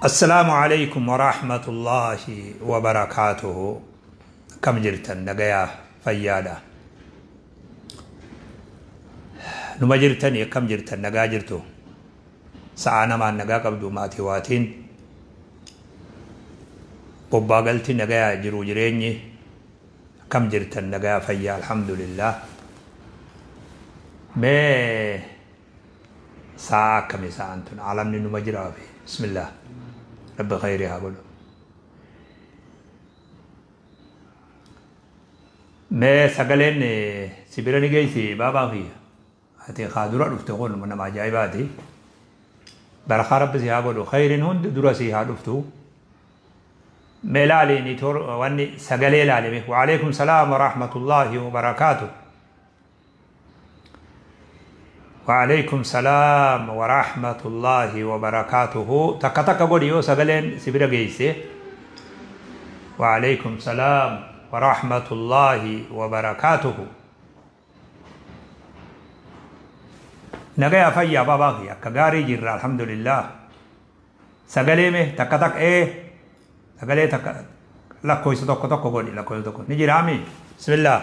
Assalaamu alaikum warahmatullaahi wabarakaatuhu. Akkam jirtan? Nagayaa, fayyaadha? Numa jirtanii? Akkam jirtan? Nagaa jirtu? Sa'aa namaan nagaa qabdu? Maatii waatiin bobbaa galti nagayaa jiru? Jireenyi akkam jirtan? Nagayaa, fayyaa? Alhamdulillah. Mee sa'a akkami sa'aan tun? Alamni numa jiraafi. Bismillah, Rabbi khayrii haa godhu. Mee sagaleen si bira ni geessi, baabaa kiyya? Ati kaa dura dhufte kun nama ajaa'ibaati. Barakaa Rabbi si haa godhu. Khayriin hundi dura si haa dhuftu. Mee laali ni tor wanni sagalee laalime. Waalaikum salaam wa rahmatullahi wa barakaatu. Waalaikum salaam wa rahmatullahi wa barakaatuhu. Takka takka godhi yoo sagaleen si bira geesse. Waalaikum salaam wa rahmatullahi wa barakaatuhu. Nagaya, fayyaa, baabaa kiyya? Akka gaarii jirra, alhamdulillah. Sagalee mee takka takka, sagalee takka lakkoofsa tokko tokko godhi, lakkoofsa tokko ni jiraami. Bismillah.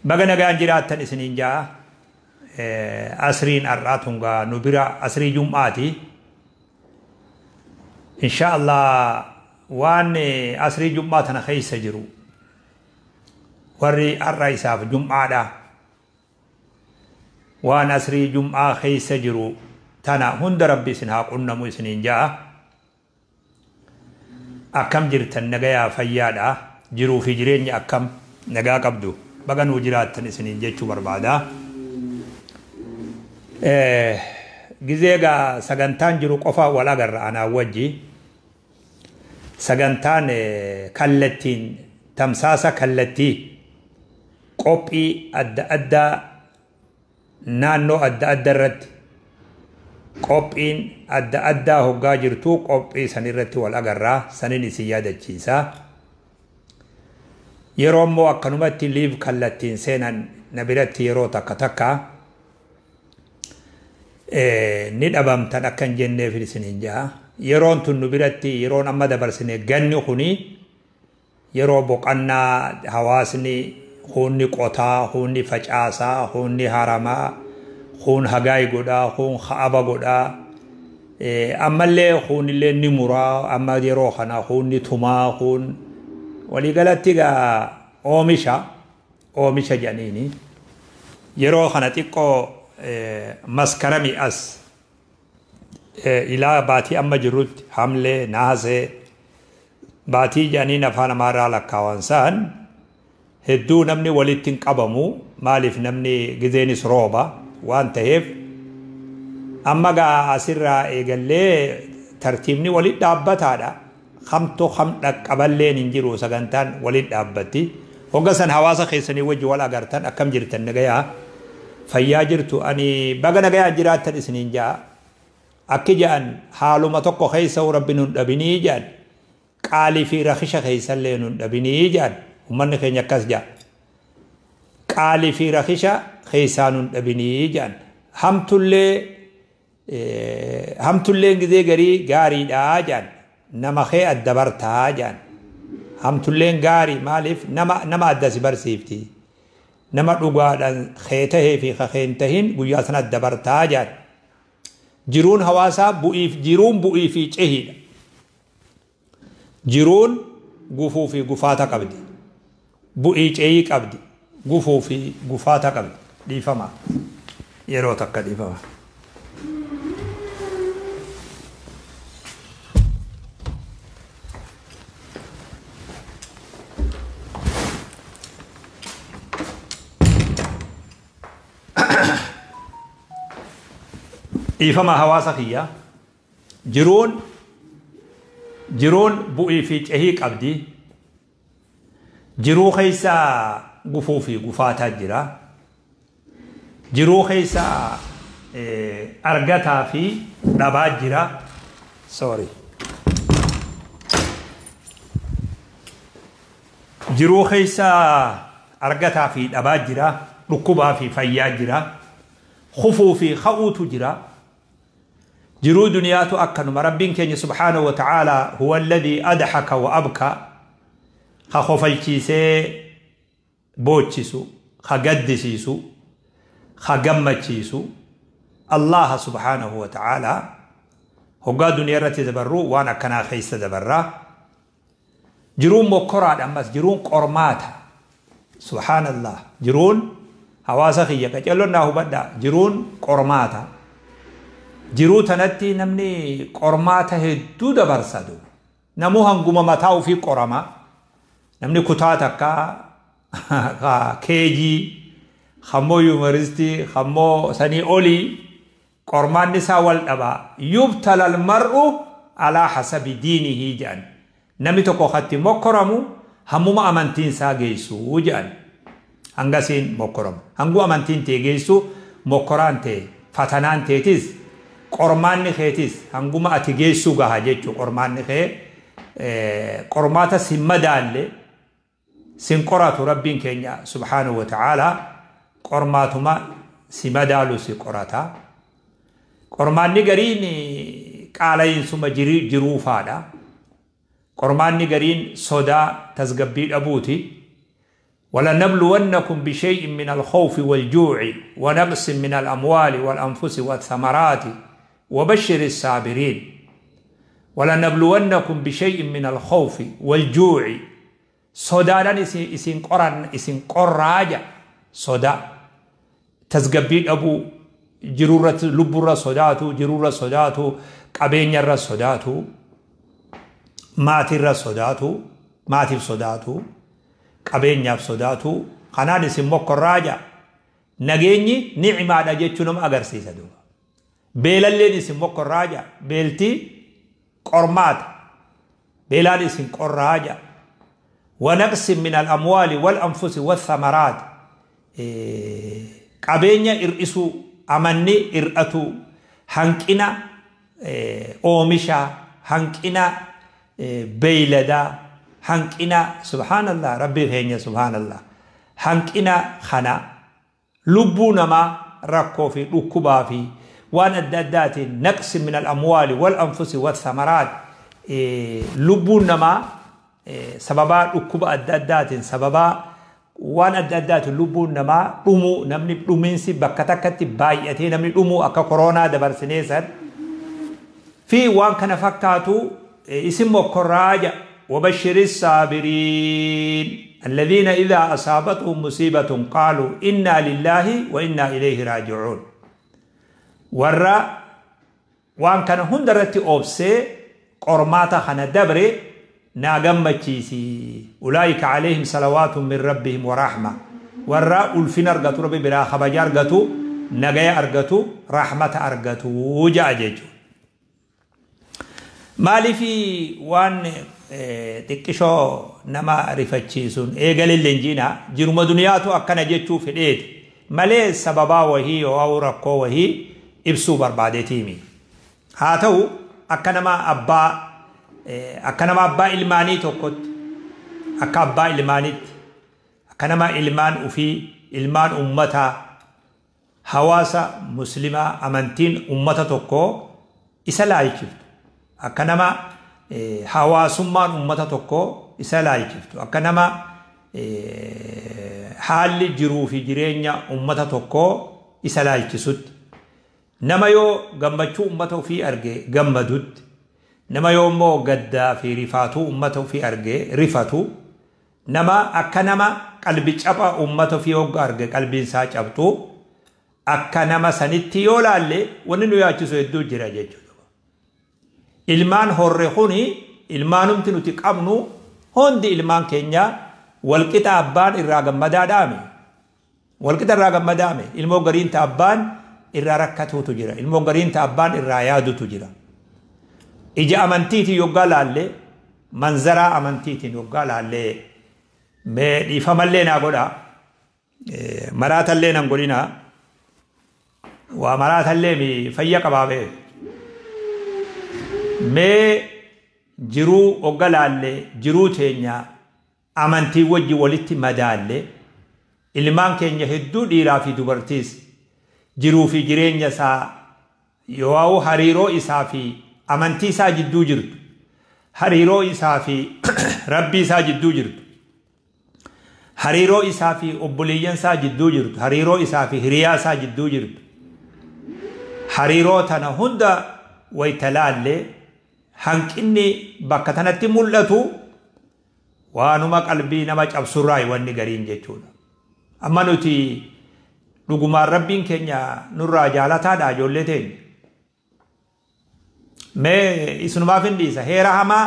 Baga nagaan jiraattan isiniin ja'a. Asriin har'aa tungaa nu bira asrii jum'aati. Insha Allah waan asrii jum'aa tana keessa jiru, warri har'a isaaf jum'aadha. Waan asrii jum'aa keessa jiru tana hunda Rabbi isin haa qunnamu isiniin ja'a. Akkam jirtan? Nagayaa, fayyaadha? Jiruu fi jireenya akkam? Nagaa qabdu? Baga nuu jiraattan isiniin jechuu barbaada. Gizee gaa sagantaan jiru qofa wal agarra anaan wajji. Sagantaan kallattiin, tamsaasa kallattii, qophii adda addaa, naannoo adda adda irratti qophiin adda addaa hoggaa jirtu, qophii san irratti wal agarraa, sanin isin yaadachiisa. Yeroo immoo akkanumatti live kallattiin seenan na biratti yeroo takka takka ni dhabamtan akka hin jenneef isiniin ja'a. Yeroon tun nu biratti, yeroon amma dabarsine ganni kuni, yeroo boqannaa hawaasni huunni qotaa, huunni facaasaa, huunni haramaa, huun hagaay godhaa, huun ha'aba godhaa. Ammallee huunillee ni muraa amma yeroo kana, huunni tumaa, huun waliigalatti gaa oomisha oomisha jedhaniini. Yeroo kana xiqqoo Maskarami as ilaa baatii amma jirrutti, Hamlee, Naasee, baatii jedhaniin afaan Amaaraa lakkaawan saan hedduu namni walitti hin qabamu. Maaliif? Namni gizeenis rooba waan ta'eef. Amma gaa asirraa eegallee tartiibni walitti dhaabbataadha. Kamtu kam dhaqqaballeen hin jiru, sagantaan walitti dhaabbatti. Hogga san hawaasa keessanii wajji wal agartan. Akkam jirtan? Nagayaa, fayyaa jirtu? Ani baga nagayaan jiraattan isiniin ja'a. Akki ja'an, haaluma tokko keessa Rabbi nun dhabinii ja'an. Qaalii fi rakisha keessallee nun dhabinii ja'an. Uummanni keenya akkas ja'a. Qaalii fi rakisha keessaa nun dhabinii ja'an. Hamtullee gizee garii gaariidhaa ja'an. Nama kee adda bartaa ja'an. Hamtulleen gaarii, maaliif? Nama adda si barsiifti. Nama dhugaadhaan kee tahee fi kakee hin tahin guyyaa sana adda bartaa ja'an. Jiruun hawaasaa bu'iif, jiruun bu'ii fi cehiidha. Jiruun gufuu fi gufaata qabdi. Bu'ii cehii qabdi. Gufuu fi gufaata qabdi. Dhiifama. Yeroo takka dhiifama. Dhiifama, hawaasa kiyya. Jiruun bu'ii fi cehii qabdi. Jiruu keessa gufuu fi gufaataa jira. Jiruu keessa argataa fi dhabaa jira. Sorry. Jiruu keessa argataa fi dhabaa jira. Dhukkubaa fi fayyaa jira. Kufuu fi ka'uutu jira. Jiruu duniyaatu akkanuma. Rabbiin keenya subhaanahu wa ta'aalaa huwa alladhii adhaka wa abka, ka kofalchiisee boochisu, ka gaddisiisu, ka gammachiisu Allaha subhaanahu wa ta'aalaa. Hoggaa duniyaa irratti dabarru waan akkanaa keessa dabarraa. Jiruun mokkoraadha, ammas jiruun qormaata. Subhaanallah, jiruun hawaasa kiyya qacelloon naa hubadhaa, jiruun qormaata. Jiruu tanatti namni qormaata hedduu dabarsa. Namuu hanguma mataa ofii qorama. Namni kutaa takka keejii hammoo yuunivarsiitii hammoo sanii olii qormaanni isaa wal dhaba. Yubtala almar'u alaa hasabi diinihi jedhan. Namni tokko katti mokkoramu hammuma amantiin isaa geessu jedhan. Hangasiin mokkoramu. Hanguu amantiin ta'e geessu mokkoraan ta'e fatanaan ta'etis qormaanni keetis hanguma ati geessuu gaha jechuu. Qormaanni kee qormaata sin madaalle sin qoratu. Rabbiin keenya subhaanahu wa ta'aalaa qormaatuma si madaalu si qorata. Qormaanni gariin qaala'iinsuma jiruufaadha. Qormaanni gariin sodaa tasgabbii dhabuuti. ولنبلونكم بشيء من الخوف والجوع ونقص من الأموال والأنفس والثمرات وبشر الصابرين. ولنبلونكم بشيء من الخوف والجوع، صدادان isin qoran, isin qorraaja. Soda tasgabbii dhabuu, jirurra, lubburra sodaatu, jirurra sodaatu, qabeenyarra sodaatu, maatirra sodaatu, maatiif sodaatu, qabeenyaaf sodaatu, kanaan isin mokkorraaja. Nageenyi ni'imaadha jechuu nama agarsiisa duuba. Beelalleen isin mokkorraaja. Beeltii qormaata. Beelaan isin qorraaja. ونقص من الأموال والأنفس والثمرات، qabeenya hir'isuu, amanni hir'atu, hanqina oomishaa, hanqina beeyladaa, hanqina, subhaanallah, rabbii keenya subhaanallah, hanqina kana, lubbuu namaa rakkoo fi dhukkubaa fi waan adda addaatiin. نقص من الأموال والأنفس والثمرات, lubbuun namaa sababaa dhukkuba adda addaatiin, sababaa waan adda addaatiin lubbuun namaa dhumuu, namni dhumiinsi bakka takkatti baay'atee namni dhumuu akka koronaa dabarsinee san fi waan kana fakkaatu isin mokkorraaja. وبشر الصابرين الذين إذا أصابتهم مصيبة قالوا إنا لله وإنا إليه راجعون. Warra waan kana hundarratti obsee qormaata kana dabre naa gammachiisi. أولئك عليهم صلوات من ربهم ورحمة, warra ulfina argatu, rabbi biraa kabaja argatu, nagaya argatu, rahmata argatu ja'a jechuudha. Maaliifi waan xiqqishoo nama rifachiisuun eegalillee injiina jiruma duniyaatu akkana jechuu fedheeti malee sababaa wahii yoo rakkoo wahii ibsuu barbaadeetiimi. Haa ta'u, akka nama abbaa ilmaanii tokkotti, akka abbaa ilmaanitti, akka nama ilmaan ufii, ilmaan ummataa, hawaasa muslimaa, amantiin ummata tokkoo isa laalchiftu, akka nama hawaasummaan ummata tokkoo isa laalchiftu, akka nama haalli jiruu fi jireenya ummata tokkoo isa laalchisutti, nama yoo gammachuu ummata ofii arge gammadutti, nama yoo immoo gaddaa fi rifaatuu ummata ofii arge rifatu, nama akka nama qalbi capha ummata ofii hogga arge qalbiin isaa cabxu, akka nama sanitti yoo laalle wanni nu yaachisu hedduu jira jechuudha. Ilmaan horre kuni, ilmaanumti nuti qabnu hundi, ilmaan keenya walqixa abbaan irraa gammadaadhaame. Walqixa irraa gammadaame. Ilmoo gariin ta abbaan irraa rakkatuutu jira. Ilmoo gariin ta abbaan irraa yaadutu jira. Ija amantiitiin yoggaa laalle, manzaraa amantiitiin yoggaa laalle, mee dhiifamallee naa godha. Maraatallee nan godhina. Waa maraatallee mi fayya qabaa. Mee jiruu hogga laalle, jiruu teenya amantii wajji walitti madaalle, ilmaan keenya hedduu dhiiraa fi dubartiis jiruu fi jireenya isaa yoo hariiroo isaa fi amantii isaa jidduu jirtu, hariiroo isaa fi rabbii isaa jidduu jirtu, hariiroo isaa fi obboleeyyan isaa jidduu jirtu, hariiroo isaa fi hiriyaa isaa jidduu jirtu, hariiroo tana hunda wayta laallee hanqinni bakka tanatti mul'atu waanuma qalbii nama cabsurraa wanni gariin jechuudha. Amma nuti dhugumaan rabbiin keenya nurraa jaalataadha ijoollee teenya. Mee isinumaaf hin dhiisa, heera hamaa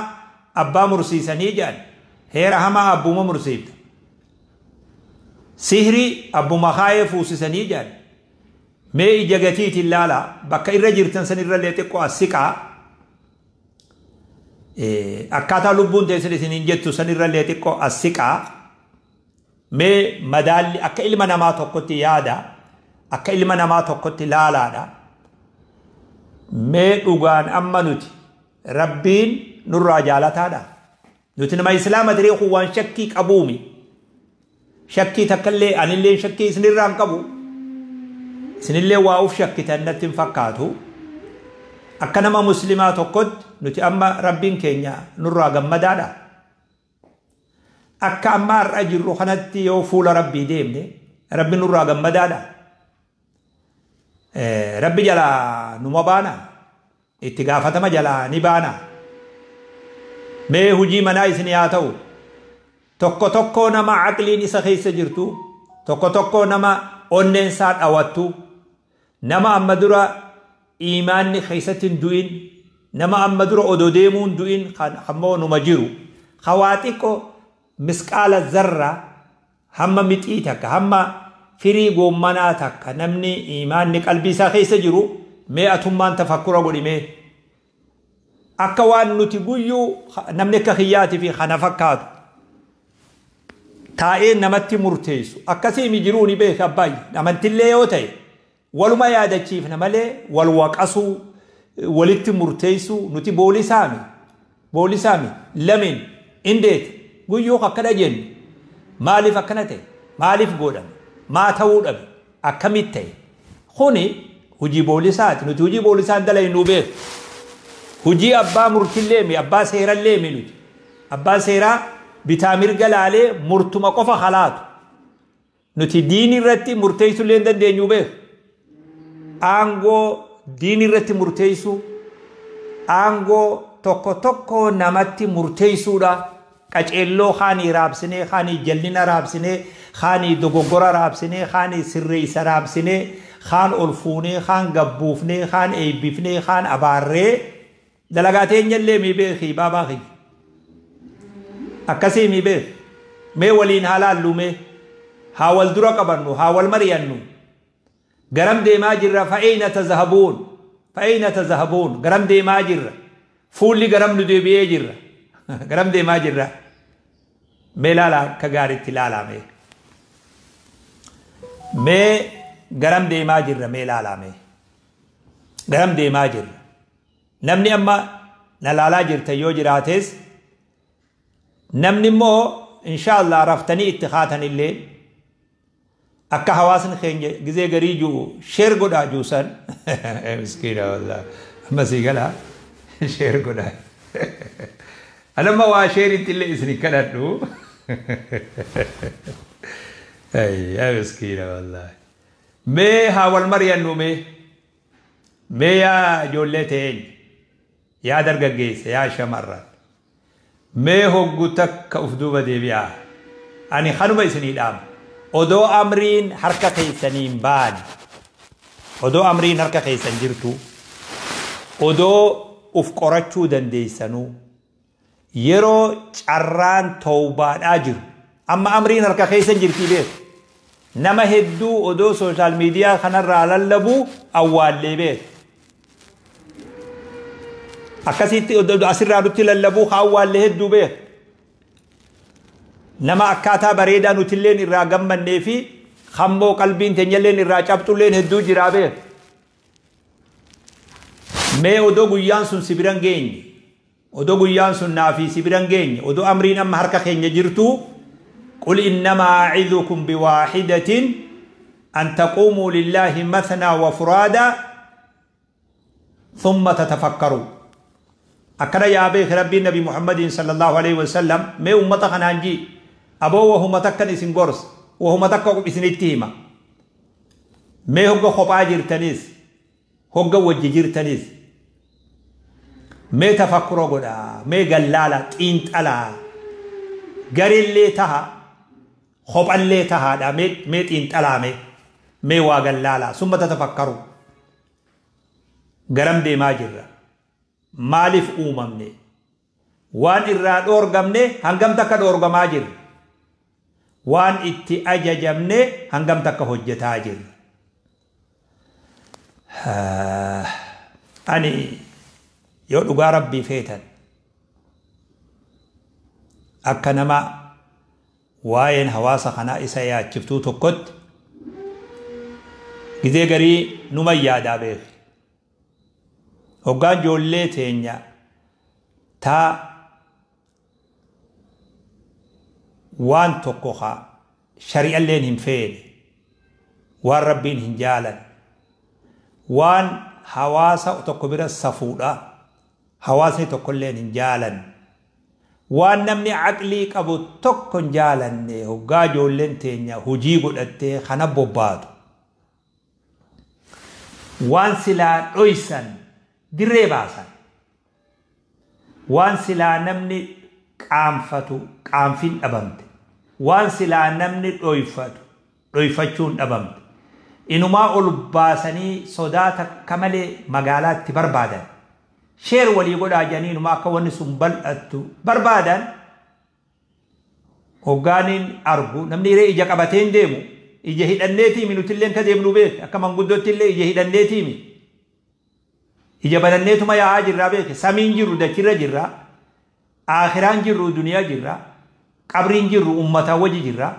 abbaa mursiisanii jedhan, heera hamaa abbuma mursiifta. Sihrii abbuma kaayee fuusisanii jedhan. Mee ija gatiitiin laala, bakka irra jirtan san irrallee xiqqoo as siqaa. Akkaataa lubbuun teessan isiniin jettu san irrallee xiqqoo as siqaa. Mee madaalli akka ilma namaa tokkotti yaada, akka ilma namaa tokkotti laalaadha. Mee dhugaan amma nuti rabbiin nurraa jaalataadha. Nuti nama islaama tiree kun waan shakkii qabuumi. Shakkii takkallee anillee shakkii isinirraa hin qabu. Isinillee waa uf shakkitan natti hin fakkaatu. Akka nama muslimaa tokkotti nuti amma rabbiin keenya nurraa gammadaadha. Akka amma har'a jirru kanatti yoo fuula rabbii deemne rabbi nurraa gammadaadha. Rabbi jalaa numa baana, itti gaafatama jalaa ni baana. Mee hujii manaa isin haa ta'u, tokko tokko nama aqliin isa keessa jirtu, tokko tokko nama onneen isaa dhawattu, nama amma dura iimaanni keessatti hin du'in, nama amma dura odoo deemuu hin du'in kan ammoo numa jiru, hawaa xiqqoo misqaala zarra hamma mixii takka, hamma firii goommanaa takka namni iimaanni qalbii isaa keessa jiru, mee atummaan tafakkura godhimee akka waan nuti guyyuu namni akka kiyyaatii fi kana fakkaatu taa'ee namatti murteessu akkasii mi jiruu ni beeka abbaayyi. Amantillee yoo ta'e waluma yaadachiifna malee wal waqasuu walitti murteessuu nuti boolisaami lameen indeet guyyuu akkana jennu maaliif akkana ta'e, maaliif godhame, maa ta'uu dhabe, akkamitti ta'e, kuni hojii boolisaati. Nuti hojii boolisaan dalaynu beeku. Hojii abbaa murtillee mi, abbaa seerallee mi. Nuti abbaan seeraa bitaa mirga laalee murtuma qofa halaatu. Nuti diinii irratti murteessuu illee hin dandeenyu beeku. Aangoo diinii irratti murteessuu, aangoo tokko tokko namatti murteessuudha. Qaceelloo kaanii raabsinee, kaanii jallina raabsinee, kaanii dogoggora raabsinee, kaanii sirreessa raabsinee, kaan ol fuunee, kaan gabbuufnee, kaan eebbifnee, kaan abaarree dalagaa teenyallee mi beeki baabaa kiyya. Akkasii mi beeki. Mee waliin haa laallu, mee haa wal dura qabannu, haa wal mari'annu. Garam deemaa jirra? Fa'eena tazahabuun, fa'eena tazahabuun, garam deemaa jirra? Fuulli garam nu deebi'ee jirra? Garam deemaa jirra? Mee laala, akka gaariitti laalaa mee. Mee garam deemaa jirra? Mee laalaa mee. Garam deemaa jirra? Namni amma na laalaa jirtan yoo jiraates, namni immoo inshaallah raftanii itti kaatanillee, akka hawaasni keenya gizee garii jiru share godhaa juusan, miskiina wallah, amma sii galaa share godhaa. Anamma waa share itti illee isin kadhadhu. Yaa miskiina wallah. Mee haa wal mari'annu mee. Mee yaa ijoollee teenya, yaa dargaggeessa, yaa shamarran, mee hoggu takka uf duuba deebi'aa. Ani kanuma isinii dhaama. Odoo amriin harka keessanii hin baane, odoo amriin harka keessan jirtu, odoo uf qorachuu dandeessanuu, yeroo carraan tawbaadhaa jiru, amma amriin harka keessan jirtii beeku. Nama hedduu odoo social media kanarraa lallabuu awwaallee beeku. Akkasitti asirraa nutti lallabuu awwaallee hedduu beeku. Nama akkaataa bareedaa nutilleen irraa gammannee fi hammoo qalbiin teenyalleen irraa cabxulleen hedduu jiraa beeku. Mee odoo guyyaan sun si biran geenye, odoo guyyaan sun naafii si biran geenye, odoo amriin amma harka keenya jirtuu, قل إنما أعظكم بواحدة أن تقوموا لله مثنى وفرادا. Thumma tatafakkaru. Akkana yaa beeki Rabbiin Nabi Muhammadiin sallallahu alaihi wasallam mee ummata kanaan jii aboo wahuma takkan isin gorsa wahuma takka isinitti hima. Mee hogga kophaa jirtaniis hogga wajji jirtaniis mee tafakkura godhaa mee gallaala xiinxalaa garillee taha kophallee tahaadha mee xiinxalaa mee waa gallaalaa summa tatafakkaru. Garam deemaa jirra. Maaliif uumamne? Waan irraa dhoorgamne hangam takka dhoorgamaa jirra. Waan itti ajajamne hangam takka hojjetaa jirra. Ani yoo dhugaa Rabbii feetan akka nama waa'een hawaasa kanaa isa yaachiftuu tokkotti gizee garii numa yaadaa beeki. Hoggaan ijoollee teenya taa waan tokko haa shari'alleen hin feene waan Rabbiin hin jaalan waan hawaasa tokko bira safuudha hawaasni tokkolleen hin jaalan waan namni aqlii qabu tokko hin jaalanne hoggaa ijoolleen teenya hujii godhattee kana bobbaatu waan silaa dhoysan dirree baasan waan silaa namni qaanfatu qaanfiin dhabamte waan silaa namni dhoyfatu dhoyfachuun dhabamte inumaa ol baasanii sodaa takka malee magaalaatti barbaadan sheer walii godhaa jedhanii inumaa akka wanni sun bal'attu barbaadan hoggaaniin argu namni hiree ija qabateen deemu ija hidhanneetiimi nutilleen ka deemnu beek akka manguddootti ija hidhanneetiimi ija bananneetuma yaa'aa jirraa beeke samiin jirru dachirra jirra aakhiraan jirru duniyaa jirra qabriin jirru ummataa wajji jirra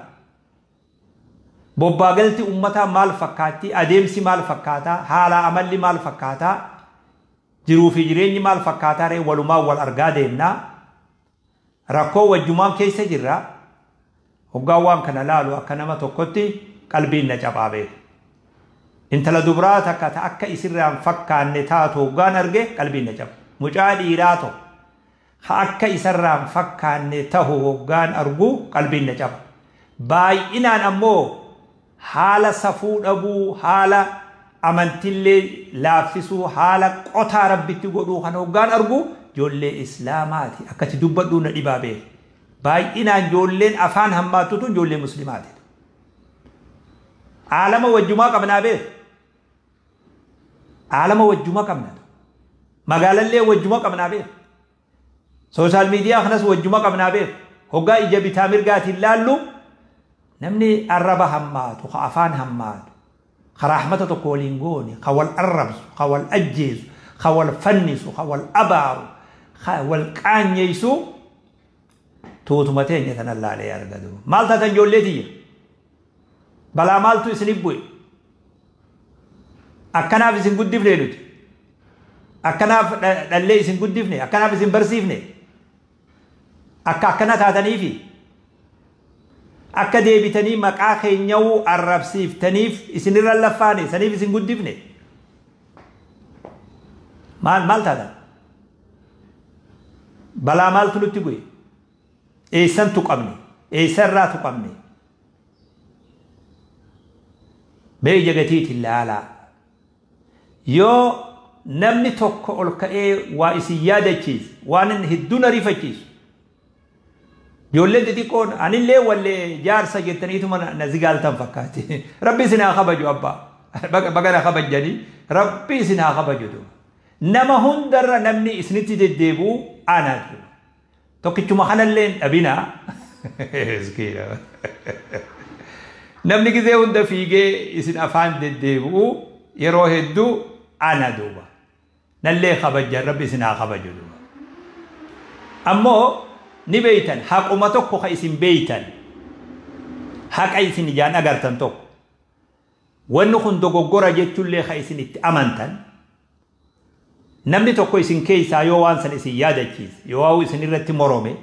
bobbaagalti ummataa maal fakkaatti adeemsi maal fakkaataa haala amalli maal fakkaataa jiruu fi jireenyi maal fakkaataa ree walumaa wal argaa deemnaa rakkoo wajjumaan keessa jirra hoggaa waan kana laalu akka nama tokkotti qalbiin na cabaa beeku. Intala dubraa takka ta akka isirraan fakkaanne taatu hoggaan arge qalbiin na caba. Mucaa dhiiraa tokko ha akka isarraan fakkaanne tahu hoggaan argu qalbiin na caba. Baay'inaan ammoo haala safuu dhabuu, haala amantillee laaffisuu, haala qotaa Rabbitti godhuu kan hoggaan argu ijoollee Islaamaati. Akkatti dubbadhuu na dhibaa beeku. Baay'inaan ijoolleen afaan hammaattutu ijoollee Muslimaati. Aalama wajjumaa qabnaa beeku. Aalama wajjuma qabna. Magaalallee wajjuma qabnaa beeku. Sooshaal miidiyaa kanas wajjuma qabnaa beeku. Hoggaa ija bitaa mirgaatiin laallu namni arraba hammaatu, ka afaan hammaatu, ka raaxmata tokko waliin goone, ka wal arrabsu, ka wal ajjeesu, ka wal fannisu, ka wal abaaru, ka wal qaanyeessu tuutuma teenya tana laalee argatu. Maal taatan ijoollee tiyya? Balaa maaltu isinif bu'e? Akkanaaf isin guddifne nuti. Akkanaaf dhallee isin guddifne, akkanaaf isin barsiifne. Akka akkana taataniifi akka deebitanii maqaa keenyawuu arrabsiiftaniif isinirra laffaane saniif isin guddifne. Maal maal taatan? Balaa maaltu nutti bu'e? Eessan tuqamne? Eessarraa tuqamne? Mee ija gatiitiin laalaa. Yoo namni tokko ol ka'ee waa isin yaadachiise waan inni hedduu na rifachiisu. Ijoolleen xixiqqoon anillee wallee jaarsa jettaniituma na zigaaltan fakkaatti. Rabbi isin haa kabaju abbaa. Baga na kabajjanii Rabbi isin haa kabaju. Nama hundarra namni isinitti deddeebi'u anaatu. Tokkichuma kanallee hin dhabinaa. Namni gizee hunda fiigee isin afaan deddeebi'u yeroo hedduu ana duuba. Nallee kabajjan Rabbi isin haa kabaju duuba. Ammoo ni beeytan haquma tokko ka isin beeytan haqa isin ijaan agartan tokko wanni kun dogoggora jechuullee ka isin itti amantan namni tokko isin keessaa yoo waan san isin yaadachiise yoo waa'u isin irratti morome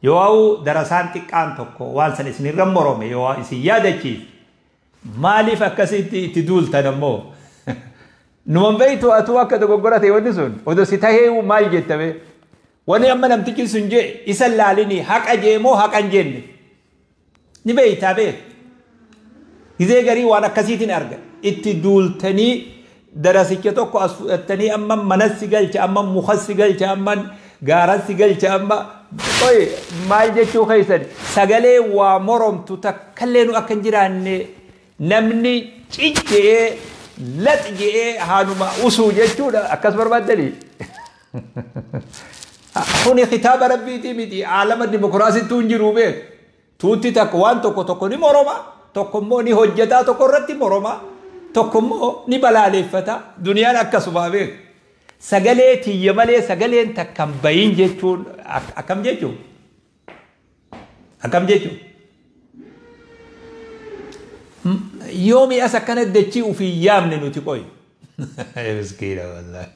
yoo waa'u darasaan xiqqaan tokko waan san isin irra morome yoo isin yaadachiise maaliif akkasitti itti duultan ammoo Numan beeytu atuu akka dogoggora ta'e wanni sun odoo si tahee maal jettame wanni amma namtichi sun jee isa laalinii haqa jee moo haqa hin jenne ni beeytaa beek. Gizee garii waan akkasiitiin arga itti duultanii darasicha tokko as fudhattanii amma manassi galcha, amma mukassi galcha, amma gaarassi galcha, amma oye maal jechuu keessan sagalee waa moromtu takkallee nu akka hin jiraanne namni ciccee lax je'ee haanuma usuu jechuudha akkas barbaaddanii. Kuni kitaaba rabbiitii miti, aalama dimokiraasittuu hin jiru beek. Tuutti takka waan tokko tokko ni moroma, tokko immoo ni hojjetaa, tokko irratti moroma, tokko immoo ni balaaleeffata. Duniyaan akkasumaa beek. Sagalee tiyya malee sagaleen takka hin bahin jechuun akkam jechuun? Akkam jechuun? Yoomi as akkana dachii ofii yaamne nuti qoy. Miskiina wallahi.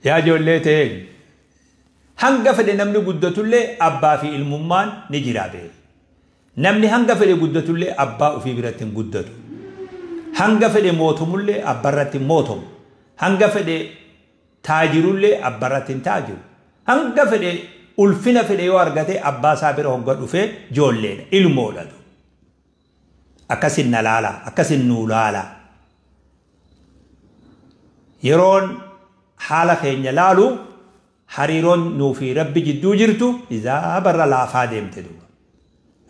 Yaa ijoollee ta'een hanga fedhe namni guddatullee abbaa fi ilmummaan ni jira beek. Namni hanga fedhe guddatullee abbaa ofii biratti hin guddatu. Hanga fedhe mootumullee abbarratti hin mootomu. Hanga fedhe taajirullee abbarratti hin taajiru. Hanga fedhe ulfina fedhe yoo argate abbaa isaa bira hogga dhufee ijoolleedha, ilmoodha. Akkasin na laala, akkasin nuu laala. Yeroon haala keenya laalu hariiroon nuu fi rabbi jidduu jirtu isaa barra laafaa deemte duuba.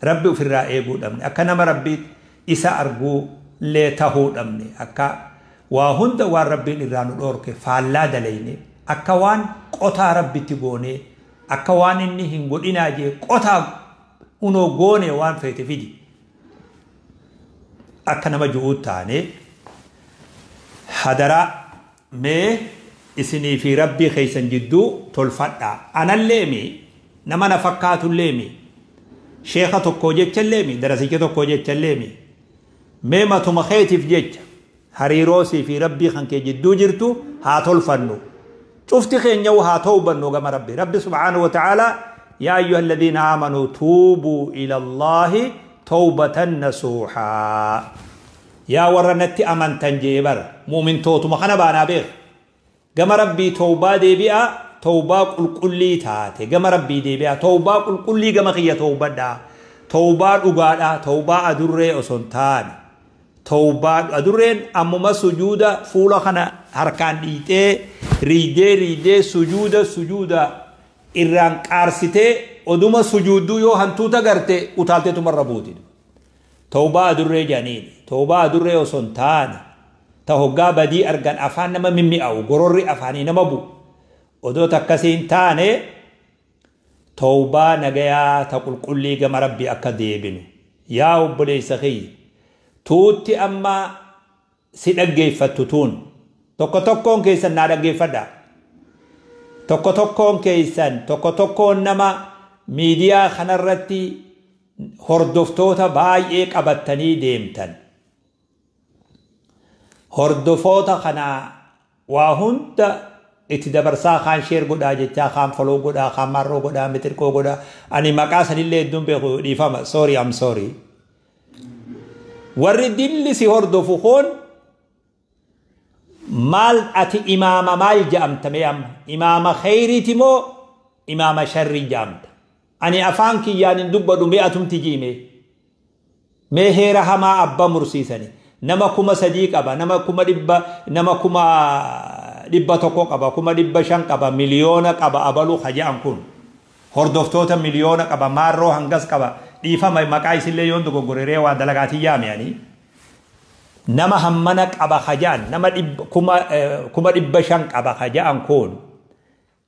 Rabbi ofirraa eeguu dhabne, akka nama rabbi isa arguu illee tahuu dhabne, akka waa hunda waan rabbiin irraa nu dhoorke faallaa dalayne, akka waan qotaa rabbitti goone, akka waan inni hin godhinaa jee qotaa unoo goone waan feete fidi. Akka nama ju'uu taane hadaraa mee isinii fi rabbii keessan jidduu tolfadhaa. Anallee mi nama na fakkaatullee mi sheeka tokkoo jechallee mi darasicha tokkoo jechallee mi mee matuma keetiif jecha hariiroo sii fi rabbii kan kee jidduu jirtu haa tolfannu. Cufti keenya haa tawbannu gama rabbi. Rabbi subhaanahu wa ta'ala yaa ayyuha alladhiina aamanuu tuubuu ila Allaahi tawbatan nasuuhaa. Yaa warra natti amantan jee bara mu'mintootuma kana baanaa beek. Gama rabbii tawbaa deebi'aa, tawbaa qulqullii taate gama rabbii deebi'aa, tawbaa qulqullii gama kiyya tawbadhaa, tawbaa dhugaadhaa, tawbaa adurree osoo hin taane. Tawbaa adurreen ammuma sujuuda fuula kana harkaan dhiitee riidee riidee sujuuda sujuuda irraan qaarsitee oduma sujuudduu yoo hantuuta garte utaalteetumarra buuti. Tawbaa adurree jedhaniin tawbaa adurree osoo hin taane ta hoggaa badii argan afaan nama mimmi'aawu gororri afaanii nama bu'u odoo takkasii hin taane tawbaa nagayaa ta qulqullii gama rabbii akka deebinu. Yaa obboleessa kiyya tuutti amma si dhaggeeffattu tuun tokko tokkoon keessan naa dhaggeeffadha. Tokko tokkoon keessan tokko tokkoon nama miidiyaa kanarratti hordoftoota baay'ee qabattanii deemtan. Hordofoota kana waa hunda itti dabarsaa kaan sheer godhaa jechaa kaan foloo godhaa kaan marroo godhaa mitirqoo godhaa ani maqaa sanillee hedduun beeku dhiifama sorry I'm sorry. Warri dilli si hordofu kun maal ati imaama maal ja'amta mee amma imaama khayriiti moo imaama sharrii ja'amta? Ani afaan kiyyaan hin dubbadhu mee atumti jiime mee heera hamaa abba mursiisani nama 3000 qaba, nama 100,000, nama 100,000 qaba, 500,000 qaba, miliyoona qaba abaluu haja'an kun hordoftoota miliyoona qaba, maarroo hangas qaba dhiifama maqaa isillee yoon dogoggoreree waa dalagaatii yaame ani nama hammana qaba haja'an nama 500,000 qaba haja'an kun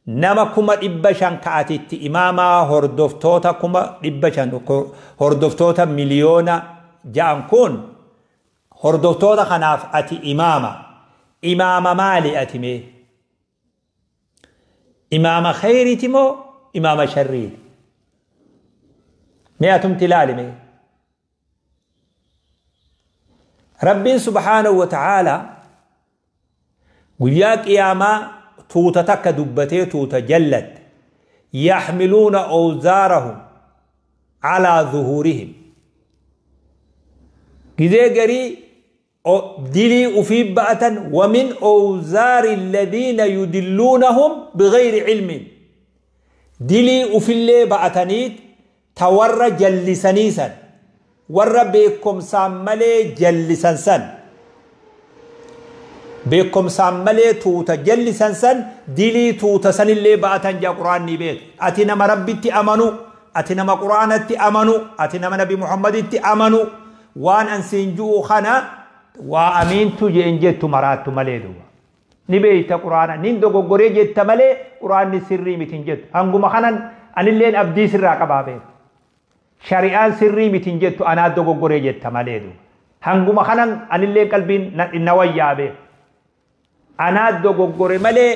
nama 500,000 ka'atitti imaamaa hordoftoota 500,000 hordoftoota miliyoona ja'an kun hordoftoota kanaaf ati imaama. Imaama maali ati mee? Imaama khayriiti moo imaama sharriiti? Mee atumti ilaali mee? Rabbiin subhaanahu wa ta'aala guyyaa qiyaamaa tuuta takka dubbatee tuuta jallatte yaxmiluuna awzaarahum calaa zuhuurihim. Gizee garii Dilii ufii ba'atan. Wamin awzaari alladhiina yudilluunahum bighayri cilmin, dilii ufillee ba'ataniit ta warra jallisanii san, warra beekomsaan malee jallisan san, beekomsaan malee tuuta jallisan san, dilii tuuta sanillee ba'atan jaa Quraanni beek. Ati nama Rabbitti amanu, ati nama Quraanatti amanu, ati nama Nabi Muhammaditti amanu, waan an siin ju'u kana waa amiintu jeen jettu maraattu malee duuba. Ni beeyta Quraana, nin dogoggoree jetta malee Quraanni sirrii miti hin jettu. Hanguma kanan anilleen abdii sirraa qabaa beek. Shari'aan sirrii miti hin jettu, anaa dogoggoree jetta malee duuba. Hanguma kanan anilleen qalbiin na wayyaa beek. Anaa dogoggore malee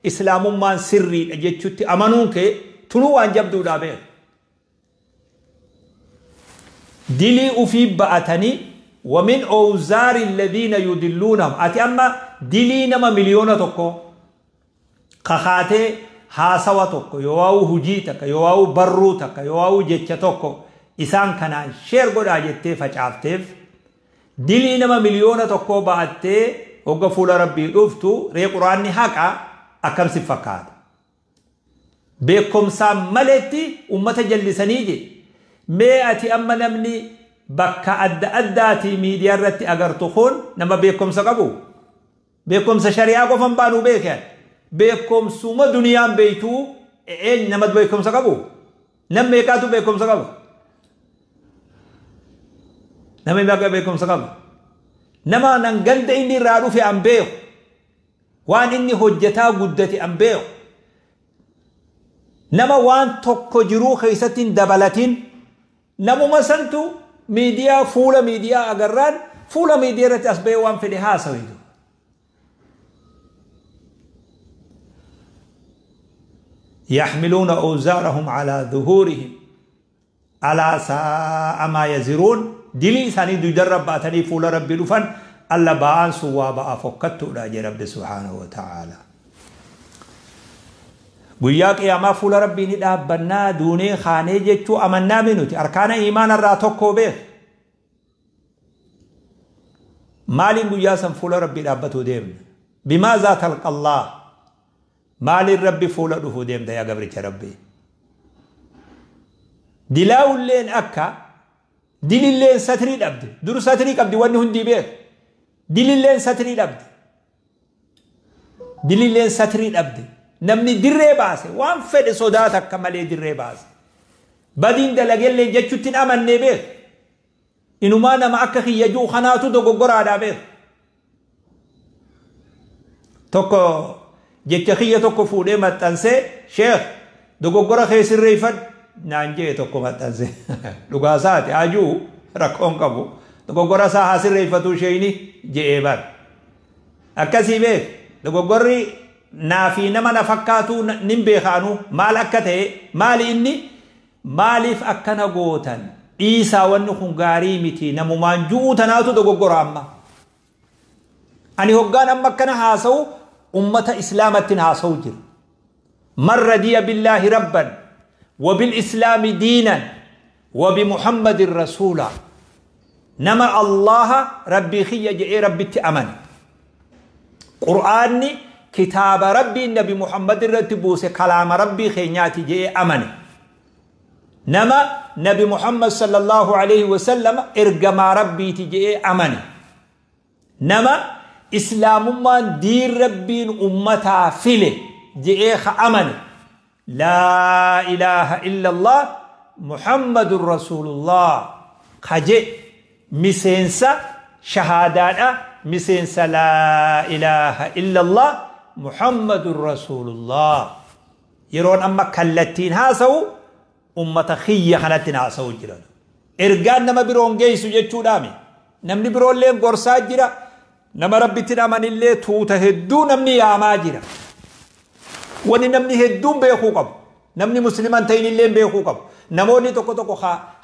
islaamummaan sirriidha jechutti amanuun kee tunuu waan jabduudhaa beek. Dilii ufii ba'atanii ومن أوزار الذين يدلونهم. أتي أما dilii nama 1,000,000 kakaatee haasawa tokko yoo'aa'u, hujii takka yoo'aa'u, barruu takka yoo'aa'u, jecha tokko isaan kanaan share godhaa jettee facaafteef, dilii nama 1,000,000 ba'attee hogga fuula Rabbii dhuftu ree Quraanni haqa akkam si fakkaata? Beekumsaan maletti ummata jallisanii je. Mee ati amma namni bakka adda addaatii miidiyaa irratti agartu kun nama beekumsa qabu? Beekumsa shari'aa qofan baanuu beekan, beekumsuma duniyaan beeytuu eenyu nama beekumsa qabu? Nam meeqaatu beekumsa qaba? Nama meeqa beekumsa qaba? Nama nan ganda inni irraa dhufe an beeku, waan inni hojjetaa guddate an beeku, nama waan tokko jiruu keessatti hin dabalatin, namuma santu miidiyaa fuula miidiyaa agarraan fuula miidiyaa irratti as ba'ee waan fedhe haasawitu. يحملون أوزارهم على ظهورهم ألا ساء ما يزرون. dilii isaanii duydarra baatanii fuula Rabbii dhufan, alla ba'aan sun waa ba'aa fokkattuudha jee Rabbi subhaanahu wa ta'ala. Guyyaa qiyaamaa fuula Rabbii ni dhaabbannaa, duunee kaanee jechuu amannaa minuti arkaana iimaana irraa tokko beek. Maaliin guyyaa san fuula Rabbii dhaabbatuu deemna? Bimaazaa talqa Allah? Maaliin Rabbi fuula dhufuu deemta yaa gabricha Rabbii? Dilaawulleen akka dililleen satrii dhabde. Dur satrii qabdi wanni hundi beek. Dililleen satrii dhabde. Dililleen satrii dhabde. Namni dirree baase waan fedhe sodaata akka malee dirree baase. Badiin dalagellee jechuutti hin amannee beek. Inumaa nama akka kiyyajuu kanaatu dogoggoraadhaa beek. Tokko jecha kiyya tokko fuudhee maxxansee, "Sheekh, dogoggora kee sirreeffadhu," naan jee tokko maxxansee. Dhugaasaati hajuu rakkoon qabu. Dogoggora isaa haa sirreeffatu sheeyni je'ee bar. Akkasii beek, dogoggorri naa fi nama na fakkaatu nin beekaanu maal akka ta'e. Maali inni maaliif akkana gootan, dhiisaa, wanni kun gaarii miti namumaan ju'uu tanaatu dogoggora amma. Ani hoggaan amma akkana haasa'u ummata islaamattiin haasa'u jira. من رضي بالله ربا وبالإسلام دينا وبمحمد رسولا، nama الله ربي خي جئ ربي أمن، قرآني كتاب ربي النبي محمد رتبوس كلام ربي خينياتي جئ أمن، nama نبي محمد صلى الله عليه وسلم ergamaa ربي تجئ أمن، nama إسلام دين ربي أمتا فيله جئ أمن، لا إله إلا الله محمد رسول الله خجئ، miseensa shahaadaadha, miseensa لا إله إلا الله محمد رسول الله. Yeroon amma kallattiin haasa'u ummata kiyya kanatti haasa'u jiran. Ergaan nama biroon geessu jechuudhaami. Namni biroollee gorsaa jira. Nama Rabbitti amanillee tuuta hedduu namni yaamaa jira. Wani namni hedduun beekuu qabu, namni musliman ta'inillee beekuu qabu, namoonni tokko tokko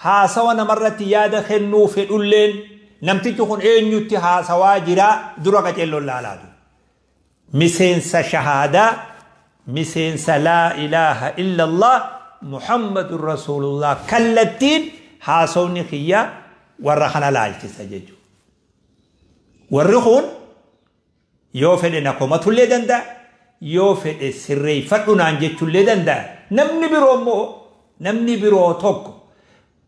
haasawa namarratti yaada kennuu fedhulleen, namtichi kun eenyutti haasawaa jira dura qaceelloon laalaatu. Miseensa shahaadaa, miseensa لا إله إلا الله محمد رسول الله, kallattiin haasawni kiyya warra kana laalchisa jechuudha. Warri kun yoo fedhe na komatullee danda'a, yoo fedhe sirreeffadhu naan jechuullee danda'a. Namni biroo immoo namni biroo tokko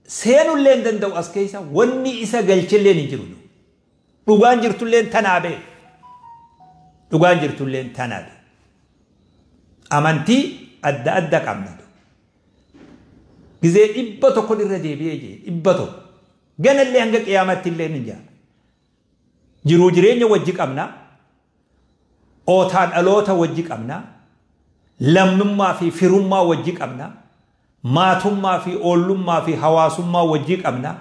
seenullee hin danda'u as keessa wanni isa galchillee hin jiru. Dhugaan jirtullee tanaa beeku. Dhugaan jirtullee tanaa beeku. Amantii adda adda qabna. Gizee 100 irra deebi'ee jee 100. Ganallee hanga qiyaamatti illee ni jira. Jiruu jireenya wajji qabna. Ootaa dhaloota wajji qabna. Lammummaa fi firummaa wajji qabna. Maatummaa fi oollummaa fi hawaasummaa wajji qabna.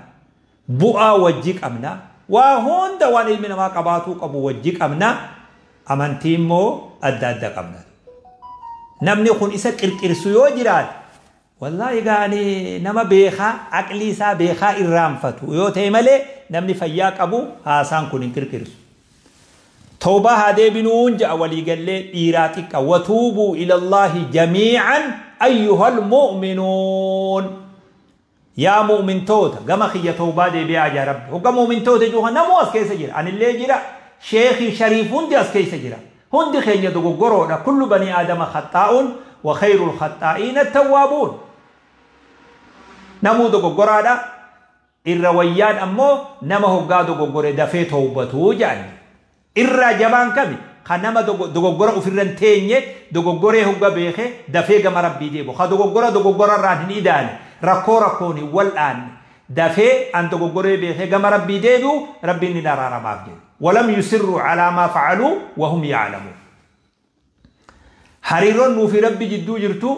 Bu'aa wajji qabna. Waa hunda waan ilmi namaa qabaatuu qabu wajji qabna. Amantii immoo adda adda qabna. Namni kun isa qirqirsu yoo jiraate wallaahi gaani nama beekaa aqlii isaa beekaa irraanfatu yoo ta'e malee namni fayyaa qabu haasaan kun hin qirqirsu. Tawbaa haa deebinuun ja'a waliigallee dhiiraa xiqqa watuubuu ilallaahi jamiican ayyuhal mu'minuun. Yaa mu'mintoota gama kiyya tawbaa deebi'aa jaa Rabbi. Hogga mu'mintoota jechuun namuu as keessa jira. Anillee jira. Sheekii Shariif hundi as keessa jira. Hundi keenya dogoggoroodha. Kullu banii aadama khaxaa'uun wa khayrul khaxaa'iina tawwaabuun. Namuu dogoggoraadha. Irra wayyaan ammoo nama hoggaa dogoggore dafee tawbatuu jedhan. Irraa jabaan kami kan nama dogoggora ofirra hin teenye dogoggoree hogga beekee dafee gama Rabbii deebi'u. Ka dogoggora dogoggora irraan hin idaane rakkoo rakkoon hin wal'aanne dafee an dogoggoree beekee gama Rabbii deebi'u Rabbiin ni araaramaaf jedhe. Walam yusirru calaa maa facaluu wahum yaclamuun. Hariiroon nuufi Rabbi jidduu jirtu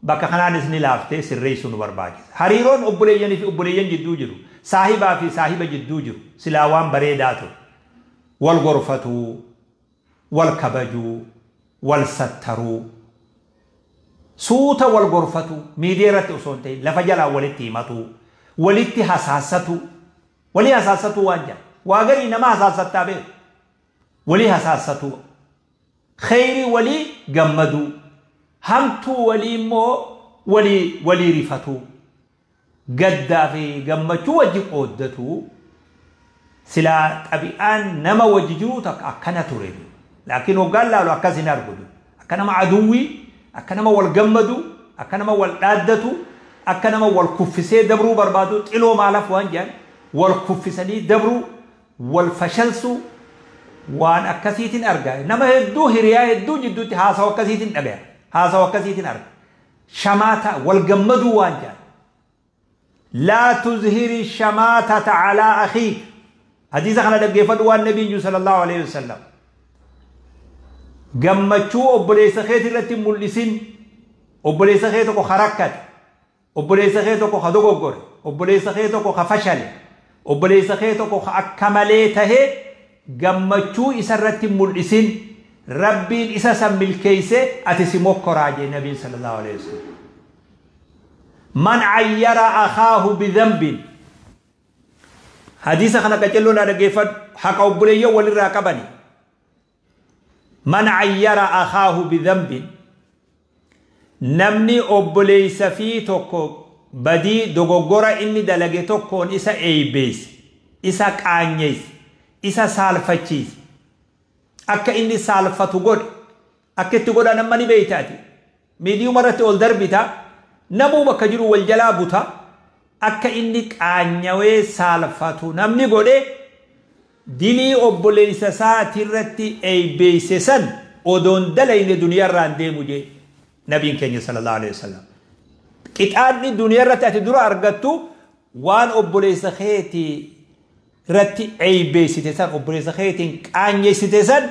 bakka kanaanis ni laaftee sirreessuu nu barbaachisa. Hariiroon obboleeyyanii fi obboleeyyan jidduu jiru, saahibaa fi saahiba jidduu jiru silaa waan bareedaa ture. Wal gorfatuu, wal kabajuu, wal sattaruu, suuta wal gorfatuu, miidiyaa irratti osoo hin ta'in lafa jalaa walitti himatuu, walitti hasaassatuu, walii hasaassatuu waan jedha. Waa garii nama hasaasattaa beeku. Walii hasaassatuu. Kheyrii walii gammaduu. Hamtuu walii immoo walii rifatuu. Gaddaa fi gammachuu wajji qooddatuu. Silaa xabi'aan nama wajji jiruu takka akkana ture. Laakiin hoggaan laalu akkas hin argu. Akka nama aduwwii, akka nama wal gammadu, akka nama wal dhaaddatu, akka nama wal kuffisee dabruu barbaadu, xiloo maalaaf waan jedhan wal kuffisanii dabruu, wal fashalsuu waan akkasiitiin arga. Nama hedduu hiriyaa hedduu jidduutti haasawa akkasiitiin dhagaya. Haasawa akkasiitiin arga. Shamaata wal gammaduu waan jedhan. Laa tuzhiri shamaatata calaa akhiik. Hadiisa kana dhaggeeffadhu waan nabiin jiru sallallahu alaihi wasallam. Gammachuu obboleessa keetii irratti mul'isin. Obboleessa kee tokko harakkate. Obboleessa kee tokko ha dogoggore. Obboleessa kee tokko ha fashale. Obboleessa kee tokko ha akka malee tahee gammachuu isa irratti mul'isin. Rabbiin isa san milkeeyse ati si mokkoraa jee nabiin sallallahu alaihi wasallam. Man ayyara akhaahu bidhanbin. Hadiisa kana qacelloon dhaggeeffadhu haqa obboleeyyan walirraa qabani. Man ayyara akhaahu bidhanbin. Namni obboleeysa fi tokko badii dogoggora inni dalage tokkoon isa eeybeeyse, isa qaanyeeyse, isa saalfachiise. Akka inni saalfatu godhe, akka itti godhan amma ni beeytaati. Miidiyuma irratti ol darbita, namuu bakka jiru wal jalaa buta. Akka inni qaanyawee saalfatu namni godhe dilii obboleeysa isaati irratti eeybeeyse san odoon dalayne duniyaarraan deemu jee nabiin keenya sallallahu alaihi wasallam. Qixaanni duniyaa irratti ati dura argattu waan obboleessa keetii irratti eeybeessite san obboleessa keetiin qaanyeessite san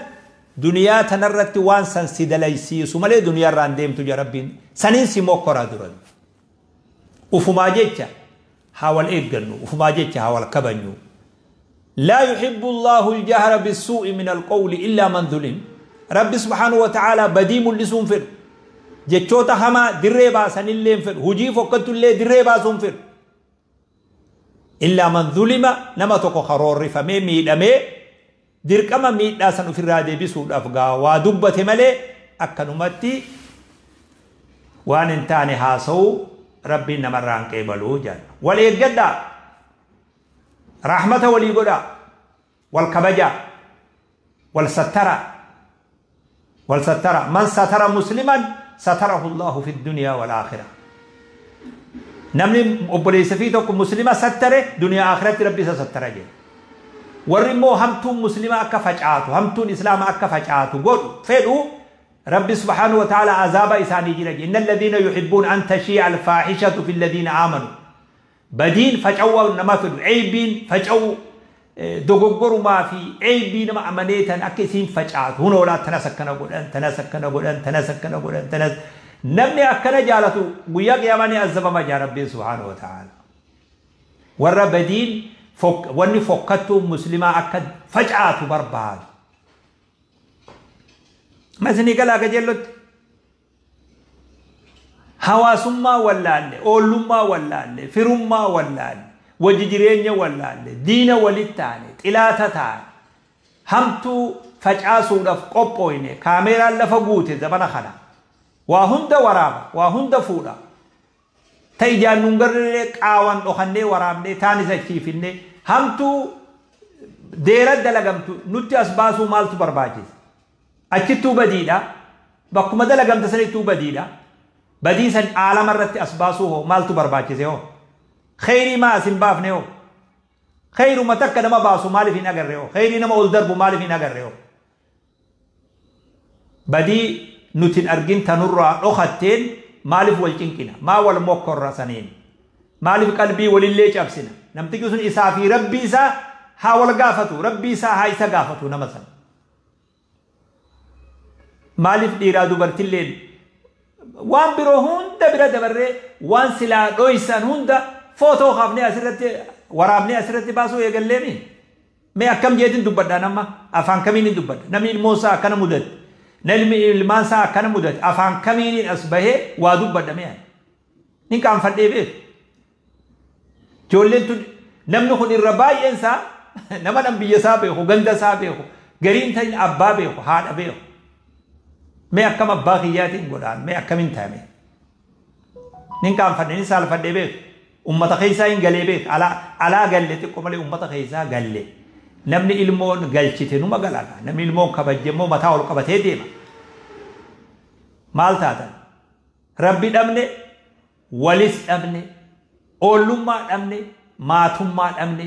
duniyaa tanarratti waan san si dalaysiisu malee duniyaarraan deemtu jaa Rabbiin saniin si mokkoraa duran. Ufumaa jecha haa wal eeggannu, ufumaa jecha haa wal kabajnu. Laa yuhibbu Allahu al-jahra bis-suu'i min al-qawli illa man zulim. Rabbi subhaanahu wa ta'ala badii mul'isuun fedhu. Jechoota hamaa dirree baasanillee hin fedhu. Hujii fokkatullee dirree baasuun fedhu. Illaa man zulima nama tokko karoorrifamee miidhamee dirqama miidhaa san ofirraa deebisuudhaaf gaa waa dubbate malee akkanumatti waan hin taane haasa'uu Rabbiin namarraa hin qeebaluu jedha. Wal eeggadhaa. Rahmata walii godhaa. Wal kabajaa. Wal sattara. Wal sattara. Man satara musliman satarahu Allahu fi dunyaa wal aakhira. Namni obboleessa fi tokko muslima sattare duniyaa akhiratti rabbi isa sattara jedhe. Warri immoo hamtuun muslima akka facaatu, hamtuun islaama akka facaatu godhu fedhu rabbi subhaanahu wa ta'ala azaaba isaanii jira jedhe. Inna alladhiina yuhibbuun an tashii'a alfaahishatu fi alladhiina aamanu. Badiin faca'uu nama fedhu, ceebiin faca'uu dogoggorumaa fi ceebii nama amanee tan akka isiin facaatu hunoolaa tanas akkana godhan, tanas akkana godhan, tanas akkana godhan, tanas namni akkana jaalatu guyyaa qiyaamaa ni azabama jaa rabbiin subhaanahu wa ta'ala. Warra badiin wanni fokkattuu muslimaa akka facaatu barbaadu. Masinii galaa qajeellotti. Hawaasummaa wallaalle, oollummaa wallaalle, firummaa wallaalle, wajji jireenya wallaalle, diina walitti taane, xilaata taane, hamtuu facaasuudhaaf qophooyne, kaameeraan lafa guute zamana kana. Waa hunda waraaba, waa hunda fuudha. Ta ijaan nun garree qaawan dhokannee waraabnee taanis achiifinnee hamtuu deera dalagamtu nutti as baasuu maaltu barbaachisa? Achittuu badiidha. Bakkuma dalagamte sanittuu badiidha. Badii san aalama irratti as baasuu hoo maaltu barbaachise hoo? Kheyrii maa as hin baafne hoo? Kheyruma takka nama baasu maaliif hin agarre hoo? Kheyrii nama ol darbu maaliif hin agarre hoo? Badii nuti hin argin tanurraa dhokatteen maaliif wal cinqina? Maa wal mokkorra saniin? Maaliif qalbii walillee cabsina? Namtichi sun isaa fi rabbii isaa haa wal gaafatu, rabbii isaa haa isa gaafatu nama sana. Maaliif dhiiraa dubartilleen waan biroo hunda bira dabarree waan silaa dhoysan hunda footoo kaafnee asirratti waraabnee asirratti baasuu eegalleemi? Mee akkam jeetiin dubbadha nama afaan kamiin hin dubbadha? Namni ilmoon isaa akkana mudate, namni ilmaan isaa akkana mudate afaan kamiin as bahee waa dubbadha mee? Nin qaanfadhee beeku. Ijoolleen tun namni kun irra baay'een isaa nama dhan biyya isaa beeku, ganda isaa beeku, gariin ta'in abbaa beeku, haadha beeku. Mee akkam abbaa kiyyaatiin godhaan, mee akkamiin taame? Nin qaanfadhe, nin saalfadhee beeku. Ummata keessaa hin galee beeku. Alaa galle xiqqoo malee ummata keessaa galle. Namni ilmoon galchite numa galaga. Namni ilmoon kabajje immoo mataa ol qabatee deema. Maal taatan? Rabbi dhabne, walis dhabne, oollummaa dhabne, maatummaa dhabne,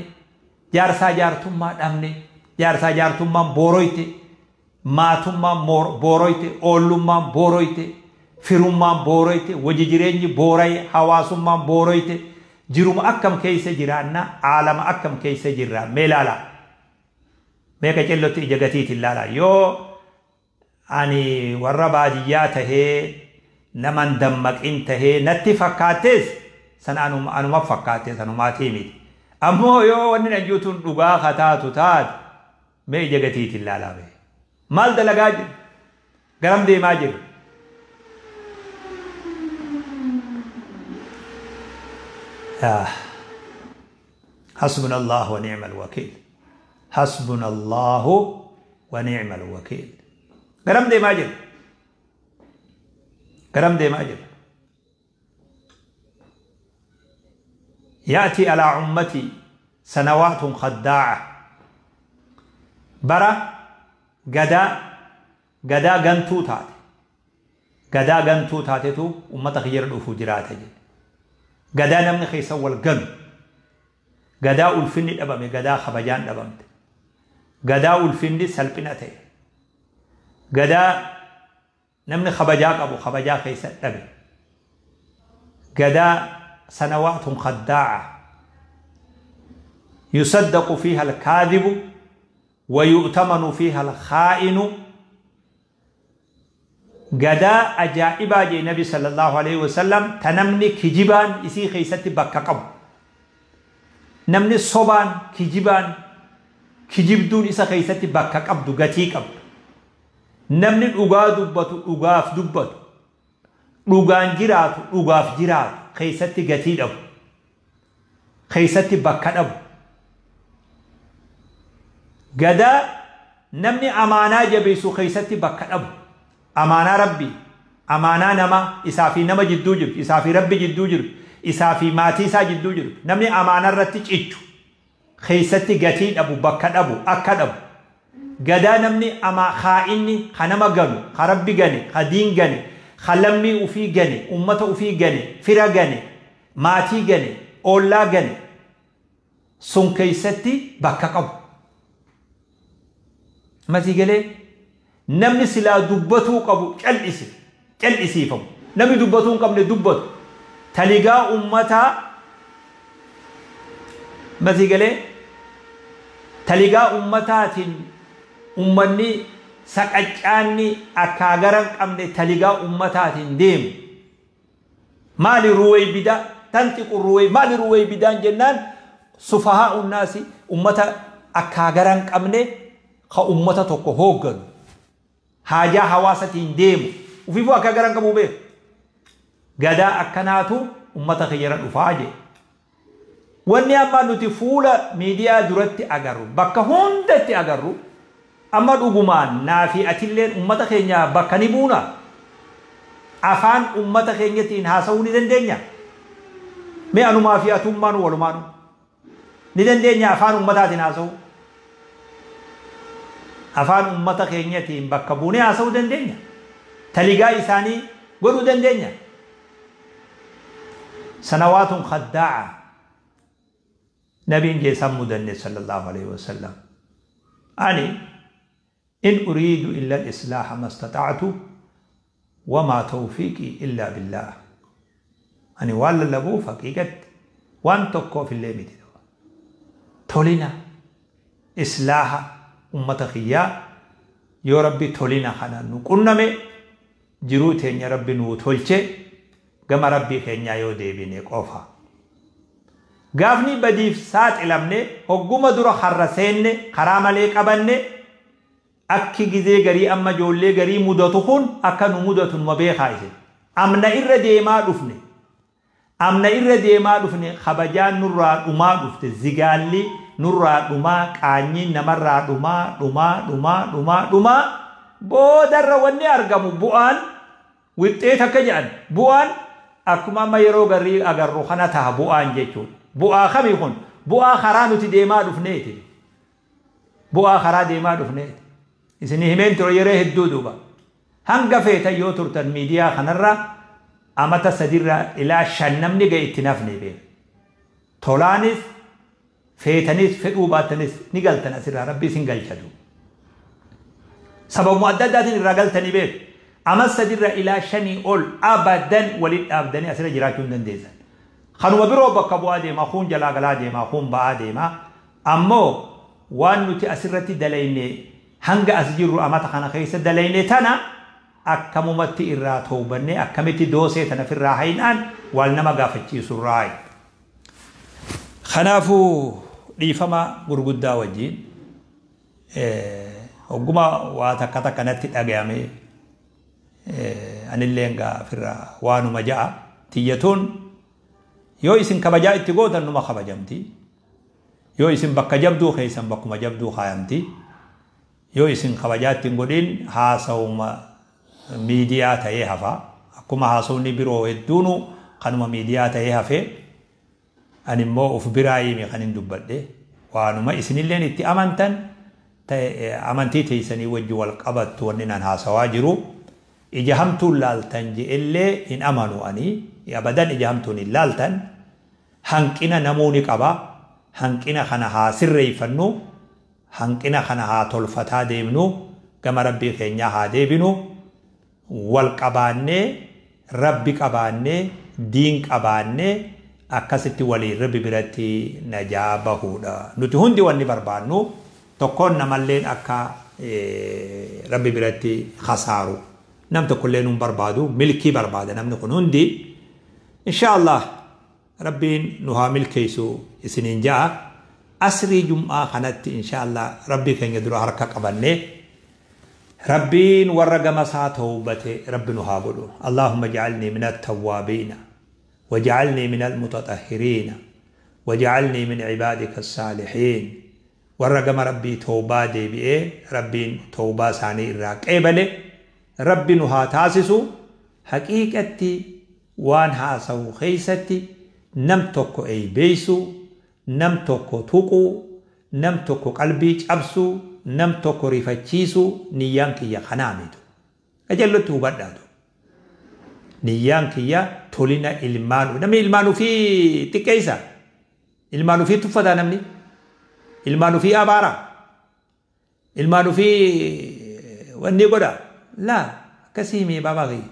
jaarsaa jaartummaa dhabne, jaarsaa jaartummaan booroyte, maatummaan booroyte, oollummaan booroyte, firummaan booroyte, wajji jireenyi booraye, hawaasummaan booroyte, jiruma akkam keessa jiraanna, aalama akkam keessa jirra, mee ilaala. Mee qacellotti ija gatiitiin ilaala. Yoo ani warra baadiyyaa tahee naman dammaqin tahee natti fakkaattes san anuma fakkaate sanumaatii miti. Ammoo yoo wanni nan juutuun dhugaa kataatu taate mee ija gatiitiin ilaalaa mee. Maal dalagaa jiru? Garam deemaa jiru? Hasbuna Allah wa ni'mal wakiil. Hasbuna Allahu wa ni'mal wakiil. Garam deemaa jiru? Garam deemaa jiru? Ya'ti alaa ummati sanawaatun khaddaa'a. Bara gadaa gantuu taate. Gadaa gantuu taatetu ummata kiyyarra dhufuu jiraata jedhe. Gadaa namni keessa wal ganu. Gadaa ulfinni dhabame, gadaa kabajaan dhabamte. Gadaa ulfinni salphina ta'e. Gadaa namni kabajaa qabu kabajaa keessa dhabe. Gadaa sanawaatun khaddaa'a. Yusaddaqu fiiha alkaadhibu wa yu'tamanu fiiha alkhaa'inu. Gadaa ajaa'ibaa jee Nabi sallallahu alaihi wasallam ta namni kijibaan isii keessatti bakka qabu. Namni sobaan kijibaan kijibduun isa keessatti bakka qabdu, gatii qabdu. Namni dhugaa dubbatu dhugaaf dubbatu, dhugaan jiraatu dhugaaf jiraatu keessatti gatii dhabu, keessatti bakka dhabu. Gadaa namni amaanaa jabeessu keessatti bakka dhabu. Amaanaa Rabbii, amaanaa namaa isaa fi nama jidduu jirtu, isaa fi Rabbi jidduu jirtu, isaa fi maatii isaa jidduu jirtu. Namni amaanaa irratti cichu keessatti gatii dhabu, bakka dhabu, akka dhabu. Gadaa namni ama khaa'inni ka nama ganu, ka Rabbi gane, ka diin gane, ka lammii ufii gane, ummata ufii gane, fira gane, maatii gane, oollaa gane sun keeysatti bakka qabu. Masii galee namni silaa dubbatuu qabu cal'ise, cal'isiifamu. Namni dubbatuu hin qabne dubbatu. Taligaa ummataa masii galee taligaa ummataatiin ummanni saqaccaanni akkaa gara hin qabne taligaa ummataatiin deemu. Maali ruwaybidaa tanxiqu ruway maali ruwaybidaan jennaan sufahaa unnaasi ummata akkaa gara hin qabne ka ummata tokko hoogganu. Haajaa hawaasatiin deemu. Ufiifuu akka gara hin qabu beeku. Gadaa akkanaatu ummata kiyyara dhufaa jee. Wanni amma nuti fuula miidiyaa duratti agarru bakka hundatti agarru amma dhugumaan naa fi atilleen ummata keenya bakka ni buuna. Afaan ummata keenyatiin haasa'uu ni dandeenya. Mee anumaa fi atummaan walumaanu ni dandeenya afaan ummataatiin haasa'uu. Afaan ummata keenyatiin bakka buunee haasa'uu dandeenya. Taligaa isaanii godhuu dandeenya. Sanawaatun khaddaa'a. Nabiin jeessan mudanne sallallahu alaihi wasallam. Ani in uriidu illa al-islaaha mastata'tu wamaa tawfiiqii illaa billaah. Ani waan lallabuuf haqiiqatti waan tokkoof illee miti. Tolina islaaha ummata kiyyaa yoo Rabbi tolina kana nu qunname jiruu teenya Rabbi nuu tolche gama Rabbii keenyaa yoo deebine qofa. Gaafni badiif saaxilamne hogguma dura harra seenne karaa malee qabanne akki gizee garii amma ijoollee garii mudatu kun akka nu mudatu numa beekaa isin. Amna irra deemaa dhufne. Amna irra deemaa dhufne kabajaan nurraa dhumaa dhufte zigaalli nurraa dhumaa qaanyiin namarraa dhumaa dhumaa dhumaa dhumaa dhumaa boodarra wanni argamu bu'aan wixxee takka jedhan bu'aan akkuma amma yeroo garii agarru kana taha bu'aan jechuudha. Bu'aa kamii kun bu'aa karaa nuti deemaa dhufneeti. Bu'aa karaa deemaa dhufneeti. Isin himeen ture yeroo hedduu duuba. Hanga feetan yoo turtan miidiyaa kanarra amata sadirra ilaa 5 namni ga'e itti nafne beeku. Tolaanis feetanis fedhuu baatanis ni galtan asirraa Rabbi isin galchatu. Sababuma adda addaatiin irraa galtanii beeku. Ama sadirra ilaa 5 ol abadan waliin dhaabdanii asirra jiraachuu hin dandeessan. Kanuma biroo bakka bu'aa deema, kuun jalaa galaa deema, kuun ba'aa deema. Ammoo waan nuti asirratti dalayne hanga as jirru amata kana keessa dalayne tana akkamumatti irraa toobannee akkamitti doosee tana ofirraa haynaan wal nama gaafachiisurraa. Kanaafuu dhiifama gurguddaa wajjin hogguma waa takka takka natti dhagayame anillee ofirraa waanuma ja'a tiyyatuun yoo isin kabajaa itti gootan numa kabajamti. Yoo isin bakka jabduu keessan bakkuma jabduu kaayamti. Yoo isin kabajaa itti hin godhin haasawuma miidiyaa ta'ee hafa. Akkuma haasawni biroo hedduunu kanuma miidiyaa ta'ee hafe ani immoo of biraa himi kan hin dubbadhe. Waanuma isinilleen itti amantan amantii teessanii wajji wal qabattu wanni naan haasawaa jiru. Ija hamtuun laaltan je'ellee hin amanu ani. Abadan ija hamtuun hin laaltan. Hanqina namuu ni qaba. Hanqina kana haa sirreeffannu. Hanqina kana haa tolfataa deemnu. Gama Rabbii keenyaa haa deebinu. Wal qabaannee, Rabbi qabaannee, diin qabaannee akkasitti waliin Rabbi biratti najaa bahuudha. Nuti hundi wanni barbaannu tokkoon namalleen akka Rabbi biratti khasaaru. Nam tokkollee nuun barbaadu, milkii barbaada namni kun hundi. Insha Allah Rabbiin nu haa milkeessu isiniin ja'a. Asrii jum'aa kanatti insha Allah Rabbii keenya dura harka qabannee Rabbiin warra gama isaa tawbate Rabbi nu haa godhu. Allahumma ja'alnii min at-tawwaabiina waj'alnii min al-mutatahhiriina waj'alnii min ibaadika as-saalihiin. Warra gama Rabbii tawbaa deebi'ee Rabbiin tawbaa isaanii irraa qeebale Rabbi nu haa taasisu. Haqiiqatti waan haasawu keessatti nam tokko eeybeessu, nam tokko tuqu, nam tokko qalbii cabsu, Nam tokko rifachiisuu niyyaan kiyya kanaa mitu. Qajeellotti hubadhaatu. Niyyaan kiyya tolina ilmaan namni ilmaan ofii xiqqeessa. Ilmaan ofii tuffataa namni. Ilmaan ofii abaara. Ilmaan ofii wanni godha. Laa akkasii mii baabaa kiyya.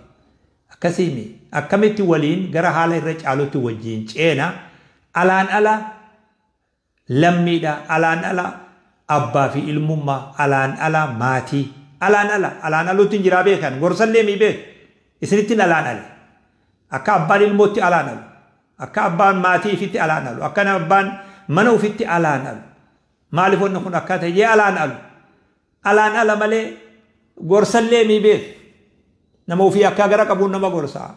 Akkasii mii akkamitti waliin gara haala irra caalutti wajjin ceena alaan ala lammiidha alaan ala abbaa fi ilmummaa alaan ala maatii alaan ala alaan aluutti hin jiraa beekan gorsallee mii beek isinittiin alaan ale akka abbaan ilmootti alaan alu akka abbaan maatii ifitti alaan alu akka abbaan mana ufitti alaan alu maaliif wanni kun akka ta'e jee alaan alu alaan ala malee gorsallee mii beek nama ofii akka gara qabuun nama gorsaa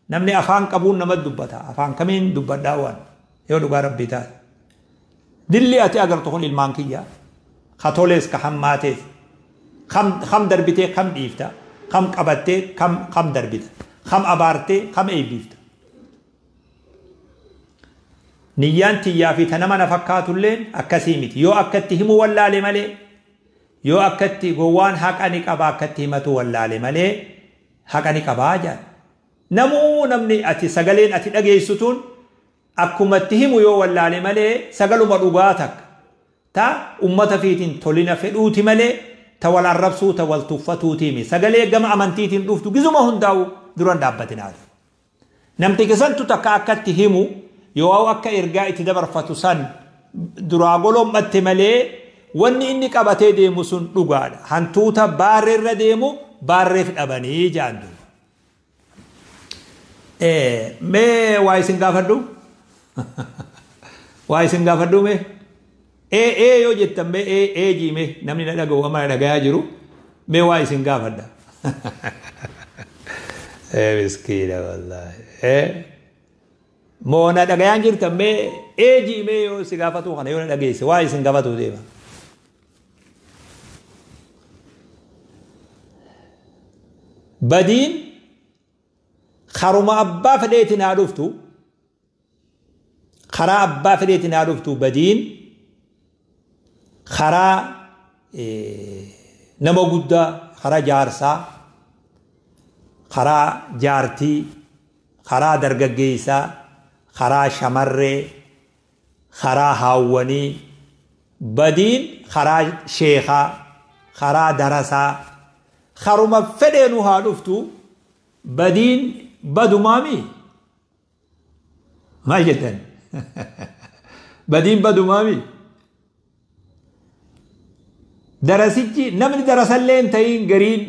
namni afaan qabuun nama dubbata afaan kamiin dubbadhaa waan yoo dhugaa rabbii taate dilli ati agartu kun ilmaan kiyyaa ka tolees ka hammaatees kam darbitee kam dhiifta kam qabattee kam darbita kam abaartee kam eebbiifta niyyaan tiyyaa fi ta nama na fakkaatulleen akkasii miti yoo akkatti himu wallaale malee yoo akkatti gowwaan haqa ni qaba akkatti himatu wallaale malee haqa ni qabaa jedha namuu namni ati sagaleen ati dhageessu tun akkumatti himu yoo wallaale malee sagaluma dhugaa takka ta ummata fiitiin tolina fedhuuti malee ta wal arrabsuu ta wal tuffatuutiimi sagalee gama amantiitiin dhuftu gizuma hundaa'u duran dhaabbatinaatu. Namtichi santu takka akkatti himu yoo akka ergaa itti dabarfatu san duraa golommatte malee wanni inni qabatee deemu sun dhugaadha. Hantuuta baarreerra deemu baarreef dhabanii jedhan duuba. Mee waa isin gaafadhu? Waa isin gaafadhu mee? Ee yoo jettan mee ee jiime namni na dhaga'u amma na dhagayaa jiru mee waa isin gaafadha. Miskiina wallaahi. Moo na dhagayaan jirtan mee ee jiime yoo si gaafatu kana yoo na dhageesse waa isin gaafatu deema. Badiin karuma abbaa fedheetiin haa dhuftu karaa abbaa fedheetiin haa dhuftu badiin karaa nama guddaa karaa jaarsaa karaa jaartii karaa dargaggeessaa karaa shamarree karaa haawwanii badiin karaa sheekaa karaa darasaa karuma fedheenu haa dhuftu badiin badumaami maal jettan badiin badumaami darasichi namni darasallee hin ta'in gariin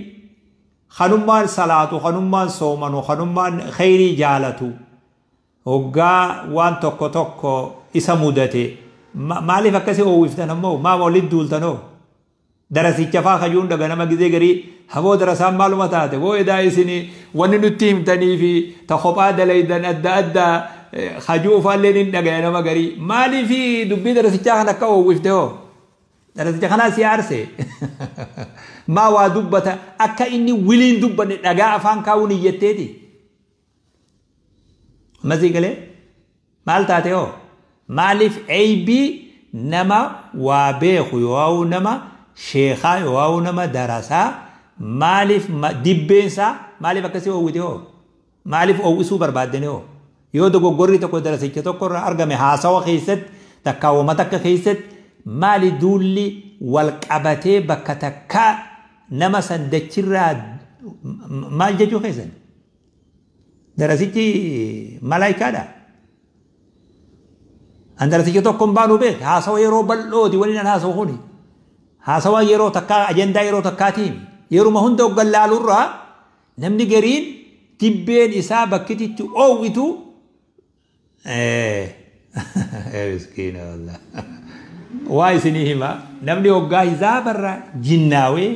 kanummaan salaatu kanummaan soomanu kanummaan khayrii jaalatu hoggaa waan tokko tokko isa mudate maaliif akkasii oowwiftan ammoo maa walitti duultanoo darasicha faa kajuun dhaga nama gizee garii haboo darasaan maaluma taate boo edaa isin wanni nutti himtanii fi ta kophaa dalaydan adda addaa kajuu ufaallee ni dhagaya nama garii maaliif dubbii darasichaa kan akka oowwifte hoo darasicha kanaa si aarse maa waa dubbata akka inni wiliin dubbanne dhagaa afaan kaa'uun iyyatteeti ammasii galee maal taate hoo maaliif eybii nama waa beeku yoo nama sheekaa yoo nama darasaa maaliif dibbeensaa maaliif akkasii oowwite hoo maaliif oowwisuu barbaaddene hoo yoo dogoggorri tokko darasicha tokko irraa argame haasawa keessatti takkaawwama takka keessatti maali duulli wal qabatee bakka takkaa nama san dachirraa maal jechuu keessan darasichi malaayikaadha. An darasicha tokko hin baanu beek haasawa yeroo bal'ooti waliin an haasawu kuni haasawa yeroo takkaa ajandaa yeroo takkaatiin yeruma hunda hoggan laalurraa namni gariin dibbeen isaa bakkititti oowwitu miskiina wallah waa isinii hima namni hoggaa hizaabarraa jinnaawee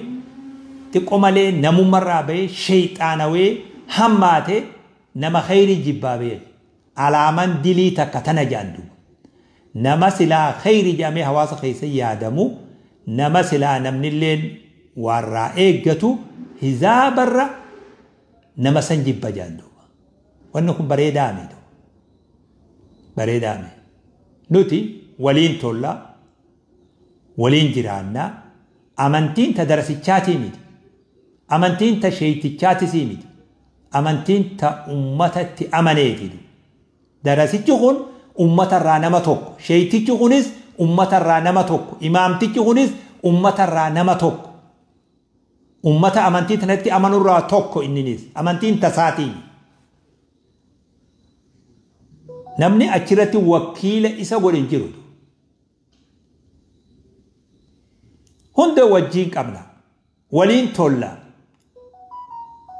xiqqoo malee namummarraa bahee sheeyxaanawee hammaate nama khayrii jibbaa beek alaaman dilii takka tana jedhan duuba nama silaa khayrii jedhamee hawaasa keessa yaadamu nama silaa namnilleen warraa eeggatu hizaabarra nama san jibba jedhan duuba wanni kun bareedaa miti bareedaa miti nuti waliin tollaa waliin jiraannaa Amantiin ta darasichaatii miti. Amantiin ta sheeytichaatisii miti. Amantiin ta ummatatti amaneeti. Darasichi kun ummatarraa nama tokko. Sheeytichi kunis ummatarraa nama tokko. Imaamtichi kunis ummatarraa nama tokko. Ummata amantii tanatti amanurraa tokko inninis. Amantiin tasaatii. Namni achirratti wakiila isa godhe hin jiru. Hunda wajjiin qabna. Waliin tolla.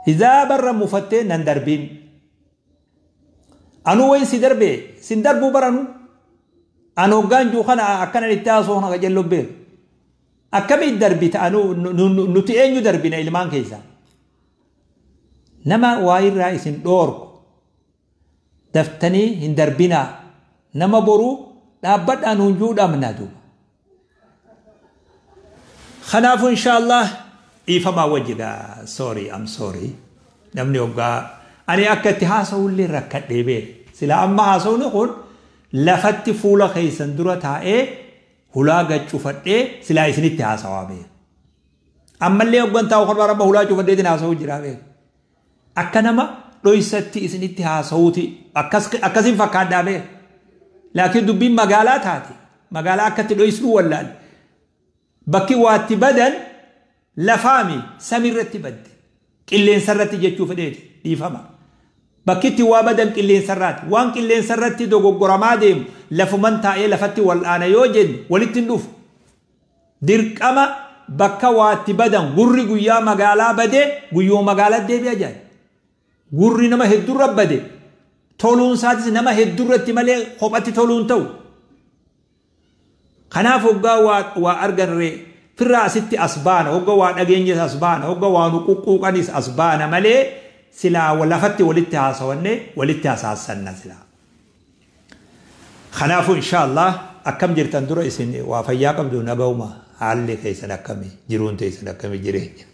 Hizaabarra mufattee nan darbiin. Anuu wayin si darbee sin darbuu baranu. An hoggaan jiru kana akkanan itti haasoo kana qajeelloo beeku. Akkamitti darbita anuu nuti eenyu darbina ilmaan keessaa. Nama waa irraa isin dhoorku daftanii hin darbinaa nama boruu dhaabbadhaan hunjuu dhabna duuba. Kanaafuu inshaallah dhiifamaa wajji gaa sorry, I'm sorry. Namni hoggaa ani akka itti haasa'ullee rakkadhee beeku. Sila amma haasa'uun kun lafatti fuula keessan dura taa'ee hulaa gad cufadhee silaa isinitti haasawaa beeku. Ammallee hoggan taa'u kan amma hulaa cufadheetiin haasa'uu jira beeku. Akka nama dhoysatti isinitti haasa'uuti akkasiin fakkaadhaa beeku. Laakiin dubbiin magaalaa taate magaalaa akkatti dhoysuu wallaale. Bakki waatti badan lafaami samiirratti badde qilleensarratti jechuu fedheeti dhiifama. Bakki itti waa badan qilleensarraati. Waan qilleensarratti dogoggoramaa deemu lafuman taa'ee lafatti wal'aana yoo jennu walitti hin dhufu. Dirqama bakka waatti badan gurri guyyaa magaalaa badee guyyoo magaalaa deebi'a jedha. Gurri nama hedduurra bade toluun isaatis nama hedduurratti malee kophatti toluun ta'u. Kanaaf hoggaa waa arganree firraa asitti as baana hoggaa waa dhageenyes as baana hoggaa waa nu quqquuqanis as baana malee silaa lafatti walitti haasawanne walitti hasaassanna silaa. Kanaafuu inshaallah akkam jirtan dura isin waa fayyaa qabdu naga'uma haalli keessan akkami jiruun teessan akkami jireenya.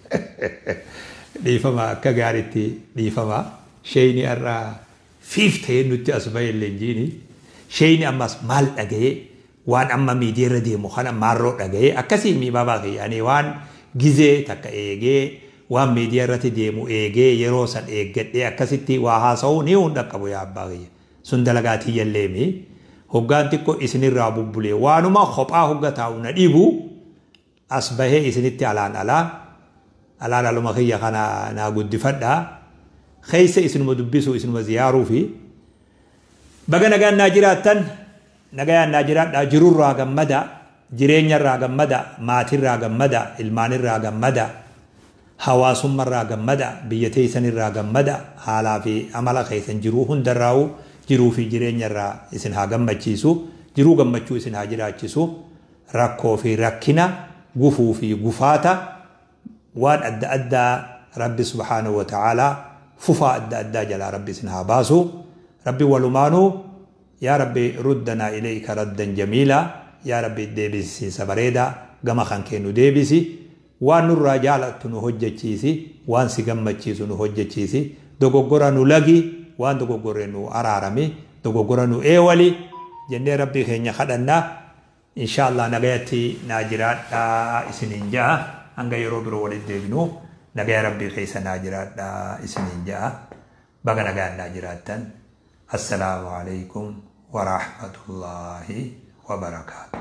Dhiifama akka gaariitti dhiifama sheeyni irraa fiif ta'ee nutti as ba'e illee jiini sheeyni ammas maal dhaga'ee waan amma miidiyaa irra deemu kana maarroo dhaga'ee akkasii miibabaa kiyya ani waan gizee takka eegee waan miidiyaa irratti deemu eegee yeroo san eeggadhee akkasitti waa haasa'uu ni hunda qabu yaa abbaa kiyya sun dalagaa tiyyalleemi hoggaan xiqqoo isinirraa bubbulee waanuma kophaa hogga taa'u na dhibu as bahee isinitti alaan alaa alaan aluma kiyya kana naa guddifadhaa keessa isinuma dubbisuu isinuma ziyaaruu fi baga nagaan naa jiraattan nagayaan naa jiraadhaa jirurraa gammada jireenyarraa gammada maatirraa gammada ilmaanirraa gammada hawaasummarraa gammada biyya teessanirraa gammada haalaa fi amala keessan jiruu hundarraa'u jiruu fi jireenyarraa isin haa gammachiisu jiruu gammachuu isin haa jiraachisu rakkoo fi rakkina gufuu fi gufaata waan adda addaa rabbi subhaanahu wa ta'aalaa fufaa adda addaa jalaa rabbi isin haa baasu rabbi walumaanuu yaa rabbi ruddanaa ilayka raddan jamiilaa yaa rabbi deebisiinsa bareedaa gama kan kee nu deebisi waan nurraa jaalattu nu hojjechiisi waan si gammachiisu nu hojjechiisi dogoggora nu lagi waan dogoggorre nu araarami dogoggora nu eewali jennee rabbii keenya kadhannaa inshaallah nagayatti naa jiraadhaa isiniin ja'a hanga yeroo biroo walitti deebinu nagaya rabbii keessa naa jiraadhaa isiniin ja'a baga nagaan naa jiraattan assalaamu alaikum wa rahmatullahi wa barakaatuh.